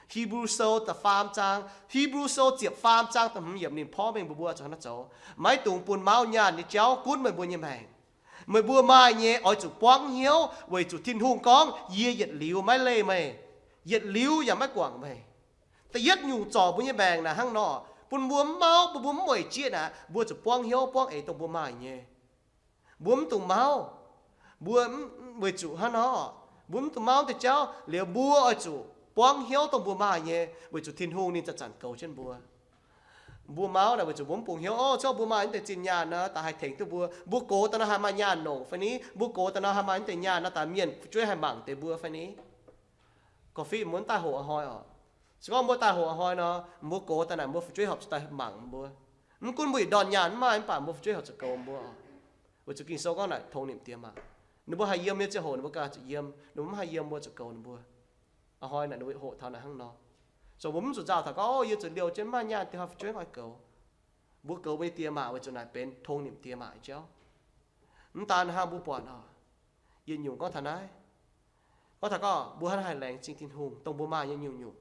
Hipv^lu Sou da'faam zaang, Hipv^lu Sou ziepc faam zaang da'hmz yiemc ninh porv mengh mbuox mbuo zuqc hnangv naaiv zoux. Maiv dungx bun mauv nyaanh nyei jauv gunv meih mbuo nyei maengc. Meih mbuo maaih nyei oix zuqc buangv hnyouv weic zuqc Tin-Hungh gorngv, Yie yietc liuz maiv leih meih, yietc liuz yaac maiv guangc meih. Da'yietv nyungc zorc mbuo nyei maengc naaic hnangv nor, bun mbuo mv mauv, bun mbuo mv weic jieqv naaic, mbuo zuqc buangv hnyouv buangv eix dongh mbuo maaih nyei. Mbuo mv dungx mauv. Mbuo weic zuqc hnangv nor, mbuo mv dungx mauv deix jauv liuz, mbuo oix zuqc buangv hnyouv dongh mbuo maaih nyei, weic zuqc Tin-Hungh ninh zanc-zanc goux jienv mbuo. Mbuo mauv naaic weic zuqc mbuo mv bungx hnyouv, o, se gorngv mbuo maaih naaiv deix zinh nyaanh nor, daaih haih tengx duqv mbuo. Mbuo gox daaih nor haih maaih nyaanh longc fai ni? Mbuo gox daaih nor haih maaih naaiv deix nyaanh nor, daaih mienh fu'jueiv haih mangc deix mbuo fai ni? Gorngv fih mbuo mv daaih hoqc a'hnoi oc. Se gorngv mbuo daaih hoqc a'hnoi nor, mbuo gox daaih naaic mbuo fu'jueiv horpc zuqc daaih mangc mbuo. Mv gunv mbuo yietc ndorn nyaanh mv maaih, mv baac mbuo fu'jueiv horpc zuqc goux mbuo oc. Weic zuqc Ging-Sou gorngv naaic tongx nimc diex maac. Ninh mbuo haih yiem nyei ziangh hoc ninh mbuo ganh zuqc yiem, ninh mbuo mv haih yiem mbuo zuqc goux ninh mbuo. A'hnoi naaic ninh mbuo hoqc taux naaic hnangv nor. Zoux mbuo mv zuqc nzauh taux gorngv, o, yie zuqc liouh jienv mv maaih nyaanh diex horpc fu'jueiv oix goux. Mbuo goux mbuo nyei diex maac weic zuqc naaic benx tongx nimc diex maac nyei jauv. Mv daan hnangv, mbuo buatc oc, yietc nyungc gorngv taux naaiv, gorngv taux gorngv mbuo hnangv haaix laengz zingh Tin-Hungh dongh mbuo maaih nyei nyungc-nyungc.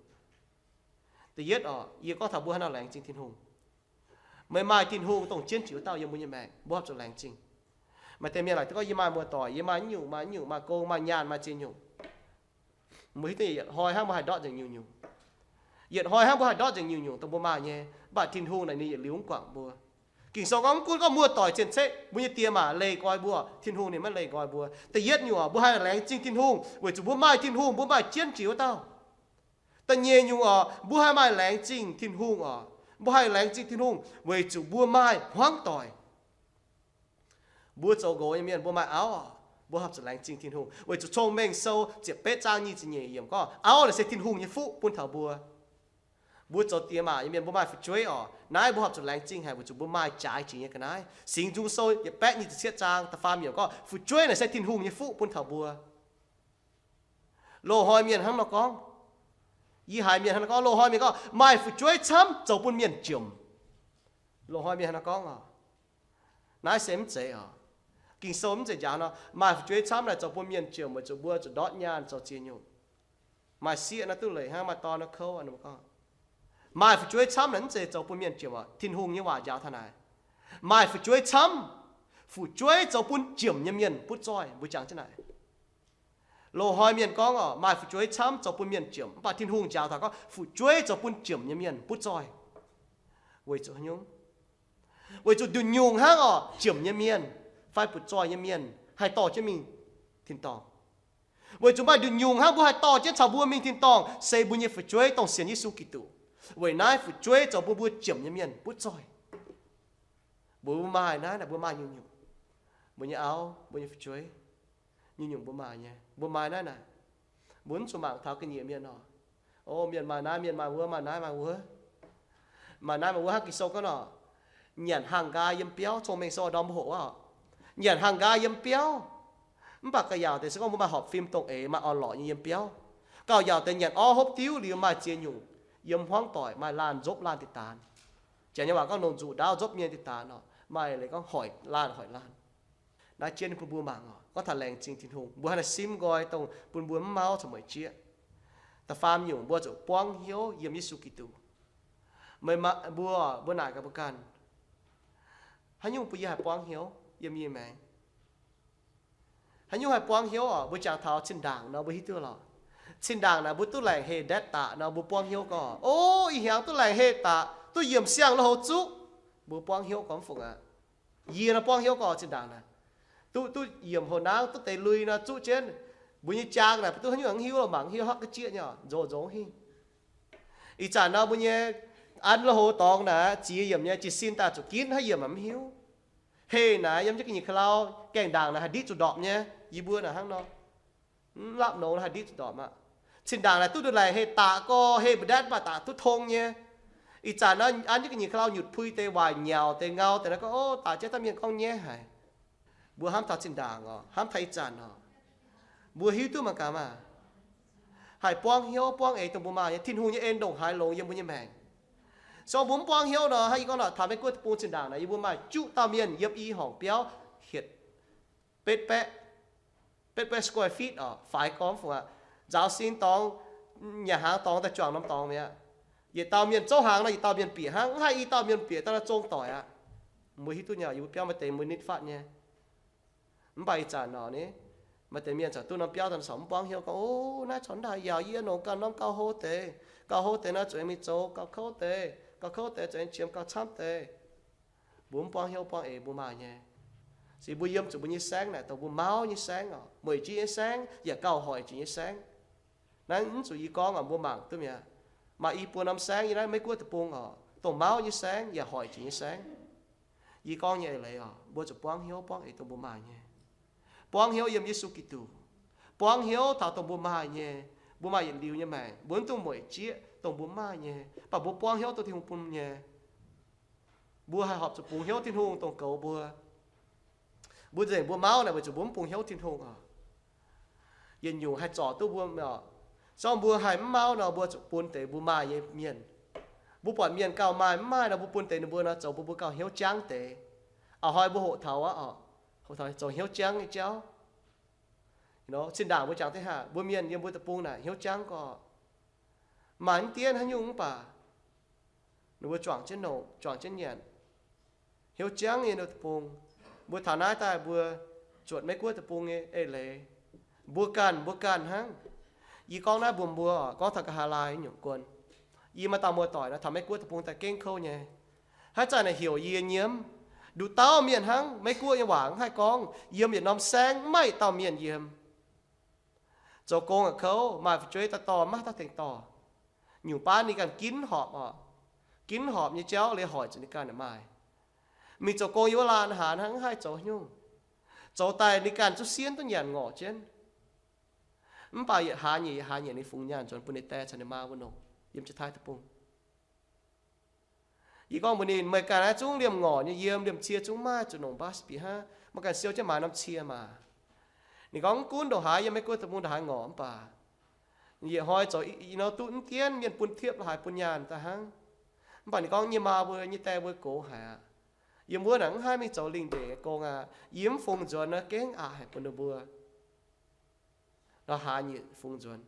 Da'yietv oc, yie gorngv taux mbuo hnangv haaix laengz zingh Tin-Hungh. Meih maaih Tin-Hungh dongh jienv jiex wuov dauh yiem mbuo nyei maengc, mbuo horpc zuqc laengz zingh. Maaih deix mienh laaic gorngv, yie maaih muoz-doic, yie maaih nyungc, maaih nyungc, maaih gong, maaih nyaanh, maaih ziex nyungc. Mbuo hiuv duqv yietc hnoi hnangv mbuo haih ndortv nzengc nyungc-nyungc. Yietc hnoi hnangv mbuo haih ndortv nzengc nyungc-nyungc dongh mbuo maaih nyei, mv baac Tin-Hungh naaic ninh yietc liuz mv guangc mbuo. Ging-Sou gorngv mv gunv gorngv muoz-doic cien-ceqv, mbuo nyei diex maac leih nqoi mbuo, Tin-Hungh ninh maiv leih nqoi mbuo. Da'yietv nyungc oc, mbuo haih laengz zingh Tin-Hungh weic zuqc mbuo maaih Tin-Hungh, mbuo maaih jienv jiex wuov dauh. Da'nyeic nyungc oc, mbuo haih maaih laengz zingh Tin-Hungh oc, mbuo haih laengz zingh Tin-Hungh weic zuqc mbuo maaih hmuangv doic. Mbuo zoux nqox nyei mienh mbuo maaih auv oc, mbuo horpc zuqc laengz zingh Tin-Hungh weic zuqc Cong-Mengh Sou ziepc betv zaang nyic ziepc nyeic yiemc gorngv auv naaic se Tin-Hungh nyei fuqv bun taux mbuo. Mbuo zoux diex maac nyei mienh mbuo maaih fu'jueiv oc, naaiv mbuo horpc zuqc laengz zingh haic weic zuqc mbuo maaih jaaix jiex nyei ga'naaiv. Singx Nzung Sou yietc baeqv nyic ziepc cietv zaang da'faam yiemc gorngv fu'jueiv naaic se Tin-Hungh nyei fuqv bun taux mbuo. Loz-hnoi mienh hnangv nor gorngv. Yie haiz mienh hnangv nor gorngv, loz-hnoi mienh gorngv maaih fu'jueiv camv zoux bun mienh jomc. Loz-hnoi mienh hnangv nor gorngv oc. Naaiv se mv zeiz oc. Ging-Sou mv zeiz njaaux nor, maaih fu'jueiv camv naaic zoux bun mienh jomc weic zuqc mbuo zuqc ndortv nyaanh zoux ziex nyungc. Maaih sieqv naaiv duqv leiz hnangv, maaih dorn naaiv kouv. Maaih fu'jueiv camv naaic mv zeiz zoux bun mienh jomc oc. Tin-Hungh nyei waac njaaux taux naaic, maaih fu'jueiv camv, fu'jueiv zoux bun jomc nyei mienh butv zoih. Mbuo jangx jienv naaic, loz-hnoi mienh gorngv oc, maaih fu'jueiv camv zoux bun mienh jomc, mv baac Tin-Hungh njaaux taux gorngv fu'jueiv zoux bun jomc nyei mienh butv zoih. Weic zuqc haaix nyungc? Weic zuqc nduqc nyungc hnangv oc, jomc nyei mienh fai butv zoih nyei mienh haih dorh jienv mingh tin-dorngh. Weic zuqc maaih nduqc nyungc hnangv mbuo haih dorh jienv caux mbuo mingh tin-dorngh se mbuo nyei fu'jueiv dongh sienx Yesu Giduc. Weic naaiv fu'jueiv zoux bun mbuo jomc nyei mienh butv zoih. Mbuo, mbuo maaih naaiv naaic, mbuo maaih nyungc-nyungc. Mbuo nyei auv, mbuo nyei fu'jueiv, nyungc-nyungc mbuo maaih nyei. Mbuo maaih naaiv naaic, mbuo mv zuqc mangc taux ga'nyiec mienh oc. O, mienh maaih naaiv, mienh maaih wuov, maaih naaiv maaih wuov. Maaih naaiv maaih wuov hnangv Ging-Sou gorngv nor, nyanc hnaangx-nqaai yiem biauv, Cong-Mengh Sou ndorm mbuo hoqc wuov oc. Nyanc hnaangx-nqaai yiem biauv. Mv baac gauh yaauc deix se gorngv mbuo maaih horpc fim dongh eix maaih orn-lorqc nyei yiem biauv. Gauh yaauc deix nyanc orv hopv diuv liuz maaih ziex nyungc yiem hmuangv doic, maaih laanh nzopv laanh diqc daanz. Janx nyei waac gorngv longc nzuqc ndaauv nzopv mienh diqc daanz oc. Maaih leiz gorngv hoic laanh hoic laanh. Naaiv jienv bun mbuo mangc oc, gorngv taux laengz zingh Tin-Hungh, mbuo hnangv naaiv simv nqoi dongh bun mbuo mv mauv caux mueic jieqv. Da'faam nyungc mbuo zuqc buangv hnyouv yiem Yesu Giduc. Meih, mbuo, mbuo naaic gaax mbuo ganh, haaix nyungc bun yie haih buangv hnyouv yiem yie maengc? Haaix nyungc haih buangv hnyouv oc? Mbuo jangx taux zinh ndaangc nor mbuo hiuv duqv lorqc. Zinh ndaangc naaic mbuo duqv laengc heh ndaetv daqc nor mbuo buangv hnyouv gorngv, o, ih hnyangx duqv laengc heh daqc, duqv yiemh siang lo houx zuqv. Mbuo buangv hnyouv gorngv mv fungc aqv. Yie nor buangv hnyouv gorngv zinh ndaangc naaic, duqv, duqv yiemh houx nangv duqv deix lui nor zuqv jienv. Mbuo nyei jaang naaic mbuo duqv haaix nyungc mv hiuv, mangc hiuv hokv ga'jieqv nyei, nzox nzox hingh. Ih zanc nor mbuo nyei an lo houx dorngx naaic ziex yiemc nyei, jiez sin daaih zuqc ginv haaix yiemc mv hiuv. Heh naaic yiem jienv ga'nyiec ka'lau gaengh ndaangc naaic haih ndiqv zuqc ndorpc nyei. Yie mbuo naaic hnangv nor, mv lapv nongx haih ndiqv zuqc ndorpc aqv. Zinh ndaangc naaic duqv nduqc laengc heh daqc gorx, heh mbu'ndetv mv baac daqc duqv tong nyei. Ih zanc nor an jienv ga'nyiec ka'lau nyutc pui deix waaic nyauc deix ngau deix nor gorngv, o, daaih jienv daaih mienh gorngv nyaiv haic. Mbuo hnamv taux zinh ndaangc oc, hnamv taux ih zanc oc, mbuo hiuv duqv mangc gaax maah, haih buangv hnyouv buangv eix dongh mbuo maaih nyei. Tin-Hungh nyei en ndongc haaix longx yiem mbuo nyei maengc. Se gorngv mbuo mv buangv hnyouv nor, hnangv yie gorngv nor, taux Meiv Guoqv deic-bung zinh ndaangc naaic, yie mbuo maaih juqv dauh mienh yiem i horngc biauv hietc betv baeqv, betv baeqv square feet oc, faix gormx fungc aqv. Nzaaux sin dorngx, nyanc hnaangx dorngx daaih juangc norm dorngx mi'aqv. Yietc dauh mienh zouv hnaangx nor, yietc dauh mienh bieqc hnangv, mv haih i dauh mienh bieqc daaih nor zong doic aqv. Mbuo hiuv duqv nyei, yie mbuo biauv maaih deix mbuo nitv fatv nyei. Mv baac ih zanc nor ni, maaih deix mienh corc duqv norm biauv daaih corc mv buangv hnyouv gorngv, O, naaiv corc mv daaih yaauc, yie longc ganh norm gauh hlo deix. Gauh hlo deix nor zuqc aengx mingh zoux gauh kouv deix, gauh kouv deix zuqc aengx qiemx gauh camv deix. Mbuo mv buangv hnyouv buangv eix mbuo maaih nyei. Se mbuo yiem zuqc mbuo nyei saengv naaic dongh mbuo mauv nyei saengv oc, mueic jieqv nyei saengv, yaac gauh hoic jiex nyei saengv. Naaiv mv zuqc yie gorngv oc, mbuo mangc duqv mi'aqv. Maaih i buo norm saengv yiem naaiv Meiv Guoqv deic-bung oc, dongh mauv nyei saengv yaac hoic jiex nyei saengv. Yie gorngv nyei eix leiz oc, mbuo zuqc buangv hnyouv buangv eix dongh mbuo maaih nyei. Buangv hnyouv yiem Yesu Giduc. Buangv hnyouv taux dongh mbuo maaih nyei. Mbuo maaih yietc liuz nyei maengc, mbuo mv dungx mueic jieqv dongh mbuo maaih nyei, mv baac mbuo buangv hnyouv dongh Tin-Hungh bun nyei. Mbuo haih horpc zuqc bungx hnyouv Tin-Hungh dongh goux mbuo. Mbuo nzengc mbuo mauv naaic weic zuqc mbuo mv bungx hnyouv Tin-Hungh oc. Yietc nyungc haih zorc duqv mbuo oc. Zorqv mbuo haih mv mauv nor, mbuo zuqc bun deix mbuo maaih nyei mienh. Mbuo buatc mienh gauh maaih mv maaih nor, mbuo bun deix ninh mbuo nor, zoux mbuo, mbuo gauh hnyouv jangv deix. A'hnoi mbuo hoqc taux aqv oc, hoqc taux zoux hnyouv jangv nyei jauv. Zinh ndaangc mbuo jangx deix haac, mbuo mienh yiem mbuo deic-bung naaic hnyouv jangv gorqv, maaih mv dienv haaix nyungc mv baac ninh mbuo juangc jienv nongc, juangc jienv nyanc, hnyouv jangv nyei deic-bung. Mbuo taux naaiv daaih mbuo zuotc Meiv Guoqv deic-bung nyei eix leiz, mbuo ganh, mbuo ganh hnangv. Yie gorngv naaiv mbuox mbuo oc, gorngv taux nqa'haav laai nyungc guon. Yie maaih dauh muoz-doic nor taux Meiv Guoqv deic-bung daaih gengh kouv nyei. Haaix zanc naaic heuc yie nyei, nduqc dauh mienh hnangv, Meiv Guoqv nyei waac hnangv haih gorngv, yiem yietc norm saengv maiv maaih dauh mienh yiem. Zoux gong aqc kouv, maaih fu'jueiv daaih dorh, maiv haaix dauh tengx dorh. Nyungc baav ninh ganh ginv horpc oc. Ginv horpc nyei jauv leiz hoic zuqc ninh ganh yaac maaih. Mingh zoux gong yiem wuov laanh haaix hnangv, maiv haih zoux haaix nyungc. Zoux daaih ninh ganh zuqc sienv duqv nyanc ngorc jienv. Mv baac yietc hlaax nyeic, yietc hlaax nyeic ninh fungx nyaanh nzuonx bun ninh die caux ninh maa wuov nongc yiem Janx-Taiv deic-bung. Yie gorngv mbuox ninh, meih ganh naaiv zungv liemh ngorc nyei yiem, liemh cie zungv maiv zuqc nongc mbaav bieqc hnangv. Meih ganh siou jienv maaiz norm cie maah. Ninh gorngv mv gunv ndongc haaix, yiem Meiv Guoqv deic-bung ndongc haaix ngorc mv baac, yietc hnoi zoux i, i nor duqv mv dienv mienh bun tiepv la'haaix bun nyaanh daaih hnangv. Mv baac ninh gorngv nyei maa mbuo nyei die mbuo gox haic aqv. Yiem wuov naaic mv haih mingh zoux lingh ndeic nyei gong aqv. Yie mv fungx nzuonx nor gengh aqc haic bun ninh mbuo. La'haaix nyeic fungx nzuonx.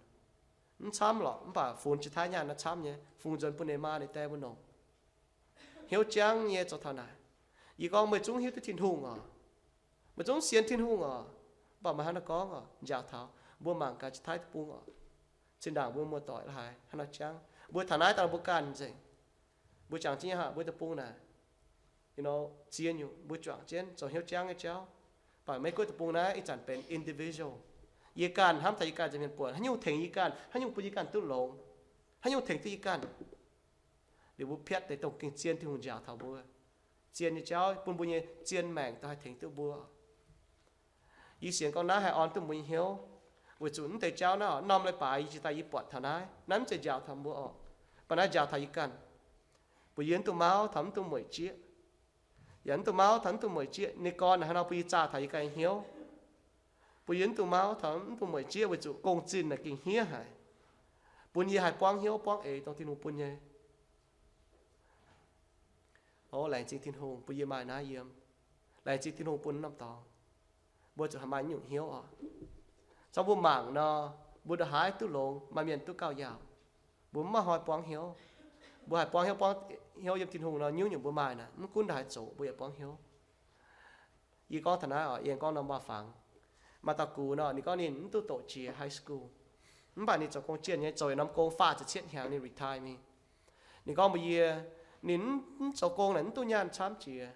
Mv camv lorqc, mv baac fungx Janx-Taiv nyaanh nor camv nyei, fungx nzuonx bun ninh maa ninh die mbuo nongc. Hnyouv jangv nyei zoux taux naaic. Yie gorngv meih zungv hiuv duqv Tin-Hungh oc. Meih zungv sienx Tin-Hungh oc. Mv baac meih hnangv naaiv gorngv oc, njaaux taux mbuo mangc gaax Janx-Taiv deic-bung oc. Zinh ndaangc mbuo muoz-doic la'haaix hnangv nor jangv, mbuo taux naaiv daaih mbuo ganh nzengc. Mbuo jangx jienv nyei haic, mbuo deic-bung naaic, you know, ziex nyungc mbuo juangc jienv zoux hnyouv jangv nyei jauv. Mv baac Meiv Guoqv deic-bung naaiv ih zanc benx individual. Yie ganh hnamv taux yie ganh nzengc mienh buatc, haaix nyungc tengx yie ganh, haaix nyungc bun yie ganh duqv longx, haaix nyungc tengx duqv yie ganh. Liuz mbuo piatv deix dongh gengh zien Tin-Hungh njaaux taux mbuo. Zien nyei jauv bun mbuo nyei zien maengc daaih haih tengx duqv mbuo. Yie sienx gorngv naaiv haih orn duqv mbuo nyei hnyouv, weic zuqc mv deix jauv naaiv oc, norm leiz-baaix yie jiex daaih yie buatc taux naaiv, naaiv mv zeiz njaaux taux mbuo oc, mv baac naaiv njaaux taux yie ganh. Mbuo yie mv dungx mauv taux mv dungx mueic jieqv. Yaac mv dungx mauv taux mv dungx mueic jieqv. Ninh gorn naaic hnangv nor bun yie zaah taux yie ganh hnyouv. Bun yie mv dungx mauv taux mv dungx mueic jieqv weic zuqc gong-zinh naaic gengh hniev haic. Bun yie haih buangv hnyouv buangv eix dongh Tin-Hungh bun nyei. O, laengz zingh Tin-Hungh bun yie maaih naaiv yiem. Laengz zingh Tin-Hungh bun norm dorngx. Mbuo zuqc haih maaih nyungc hnyouv oc. Zorqv mbuo mangc nor, mbuo ndongc haaix duqv longx, maaih mienh duqv gauh yaauc. Mbuo mv maaih hnoi buangv hnyouv. Mbuo haih buangv hnyouv, buangv hnyouv yiem Tin-Hungh nor, nyungc-nyungc mbuo maaih naaic, mv gunv ndongc haaix zoqc mbuo yaac buangv hnyouv. Yie gorngv taux naaiv oc, yie gorngv norm waac-fangx. Maaih dauh gux nor, ninh gorngv ninh mv duqv doqc jiex high school. Mv baac ninh zoux gong jienh nyei, zoux yietc norm gong faah ziepc cietv hnyangx ninh retire mingh. Ninh gorngv mbuox yie, ninh mv, mv zoux gong naaic mv duqv nyaanh camv jiex.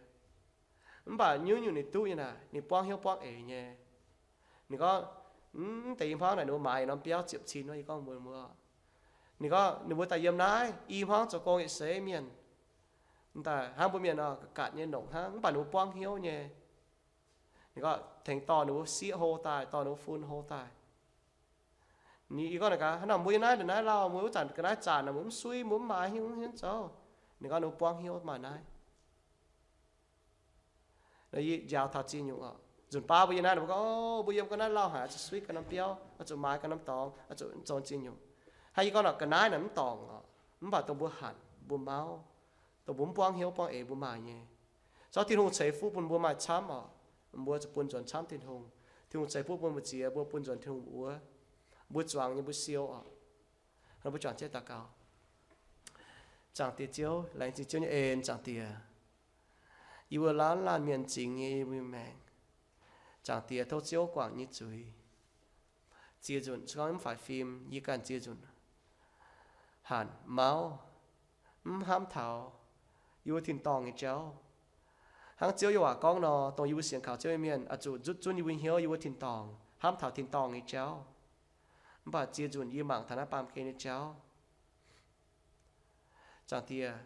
Mv baac nyungc-nyungc ninh duqv nyei naaic, ninh buangv hnyouv buangv eix nyei. Ninh gorngv, mv deix i hmuangv naaic ninh mbuo maaiz yietc norm biauv ziepc cin wuov, yie gorngv mbuox mbuo. Ninh gorngv ninh mbuo daaih yiem naaiv i hmuangv zoux gong yietc seix mienh. Daaih hnangv mbuo mienh oc, gatc nyei nongc hnangv, mv baac ninh mbuo buangv hnyouv nyei. Ninh gorngv tengx dorh ninh mbuo sieqv hlo daaih, dorh ninh mbuo fun hlo daaih. Ninh, yie gorngv naaic gaax, hnangv nor mbuo yiem naaiv ndongc naaiv lauh, mbuo wuov zanc ga'naaiv zanc nor mbuo mv suiv, mbuo mv maaih haaix nyungc haaix nyungc zoux. Ninh gorngv ninh mbuo buangv hnyouv maaih naaiv. Nor yie njaaux taux ziex nyungc oc. Nzunc baav mbuo yiem naaiv nor mbuo gorngv, o, mbuo yiem ga'naaiv lauh haic, oix zuqc suiv ganh norm biauv, oix zuqc maaiz ganh norm dorngx, oix zuqc zoux ziex nyungc. Hnangv yie gorngv nor, ga'naaiv naaic mv dorngc oc. Mv baac dongh mbuo hanc, mbuo mauv, dongh mbuo mv buangv hnyouv buangv eix mbuo maaih nyei. Zorqv Tin-Hungh ceix fuqv bun mbuo maaih camv oc. Mbuo zuqc bun nzuonx camv Tin-Hungh. Tin-Hungh ceix fuqv bun mbuo ziex, mbuo bun nzuonx Tin-Hungh wuov. Mbuo zuangx nyei mbuo siou oc. Mbuo juangc jienv daux gaux. Zaangc Diex Ziouv, laengz zingh Ziouv nyei en, Zaangc Diex. Yie mbuo laanh laanh mienh zingx nyei yie mbuo maengc. Zaangc Diex, tov Ziouv guangc nyei zuiz. Ziex nzunc se gorngv mv faix fim, yie ganh ziex nzunc hanc mauv, mv hnamv taux yie mbuo tin-dorngh nyei jauv. Hnangv Ziouv nyei waac gorngv nor, dongh yie mbuo sienx kaux Ziouv nyei mienh oix zuqc nzutv zunv yie mbuo hnyouv, yie mbuo tin-dorngh, hnamv taux tin-dorngh nyei jauv. Mv baac ziex nzunc yie mangc taux naaiv baamh gen nyei jauv. Zaangc Diex,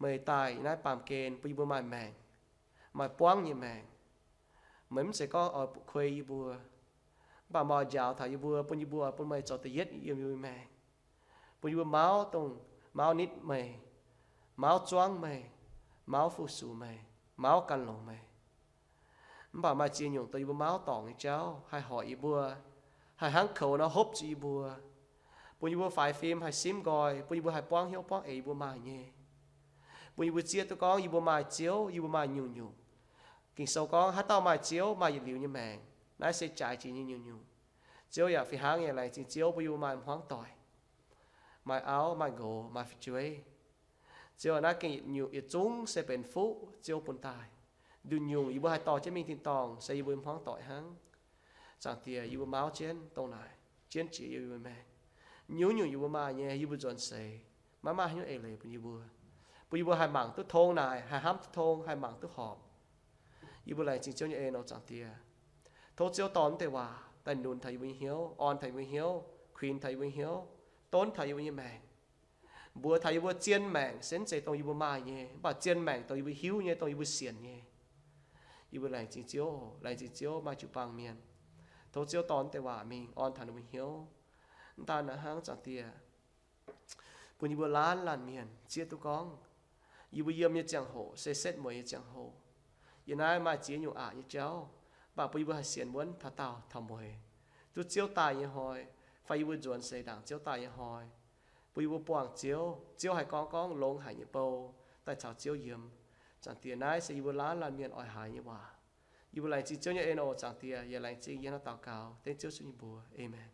meih daaih naaiv baamh gen bun yie mbuo maaih maengc, maaih buangv nyei maengc. Meih mv zeiz gorngv oix kuei yie mbuo, mv baac meih oix njaaux taux yie mbuo, bun yie mbuo, bun meih zoux da'yietv yiem yie mbuo maengc, bun yie mbuo mauv dongh mauv nitv meih, mauv zuangv meih, mauv fu-sux meih, mauv gan longx meih. Mv baac maaih ziex nyungc dongh yie mbuo mauv dorngc nyei jauv haih hoic yie mbuo, haih hnangv koux nor hopv zuqc yie mbuo, bun yie mbuo faix fim, haih simv nqoi, bun yie mbuo haih buangv hnyouv buangv eix yie mbuo maaih nyei, bun yie mbuo zieqv duqv gorngv yie mbuo maaih Ziouv, yie mbuo maaih nyungc-nyungc. Ging-Sou gorngv, haaix dauh maaih Ziouv maaih yietc liuz nyei maengc. Naaiv se jaaix jiex nyei nyungc-nyungc. Ziouv yaac fih hnangv nyei laengz zingh Ziouv bun yie mbuo maaih hmuangv doic, maaih auv, maaih nqox, maaih fu'jueiv. Ziouv, naaiv gengh yietc nyungc yietc zungv se benx fuqv Ziouv bun daaih. Nduqc nyungc yie mbuo haih dorh jienv mingh tin-dorngh se yie mbuo hmuangv doic hnangv. Zaangc Diex, yie mbuo mauv jienv dongh naaic, jienv jiex yie mbuo maengc. Nyungc-nyungc yie mbuo maaih nyei, yie mbuo nzuonx seix, maiv maaih haaix nyungc eix leiz bun yie mbuo, bun yie mbuo haih mangc duqv tong naaic, haih hnamv duqv tong, haih mangc duqv horpc. Yie mbuo laengz zingh Ziouv nyei en oc, Zaangc Diex. Tov Ziouv dorh naaiv deix waac daaih nunc taux yie mbuo nyei hnyouv, orn taux yie mbuo nyei hnyouv, kuinx taux yie mbuo nyei hnyouv, donv taux yie mbuo nyei maengc, mbuox taux yie mbuo zien maengc se mv zeiz dongh yie mbuo maaih nyei, mv baac zien maengc dongh yie mbuo hiuv nyei, dongh yie mbuo sienx nyei. Yie mbuo laengz zingh Ziouv, laengz zingh Ziouv maaih jiu-baang mienh. Tov Ziouv dorh naaiv deix waac mingh orn taux ninh mbuo hnyouv. Mv daan hnangv, Zaangc Diex, bun yie mbuo laanh laanh mienh zieqv duqv gorngv, yie mbuo yiem nyei ziangh hoc se setv mueiz nyei ziangh hoc. Yiem naaiv maaih ziex nyungc aqc nyei jauv, mv baac bun yie mbuo haih sienx wuonv taux daauh taux mueiz, duqv Ziouv daaih nyei hnoi, fai yie mbuo nzuonx seix ndaangc Ziouv daaih nyei hnoi, bun yie mbuo buangh Ziouv. Ziouv haih gorngv gorngv longx haic nyei bou daaih caux Ziouv yiem. Zaangc Diex, naaiv se yie mbuo laanh laanh mienh oix haiz nyei waac. Yie mbuo laengz zingh Ziouv nyei en oc, Zaangc Diex, yaac laengz zingh yie hnangv daux gaux dengv Ziouv Yesu nyei mbuox. Aamen.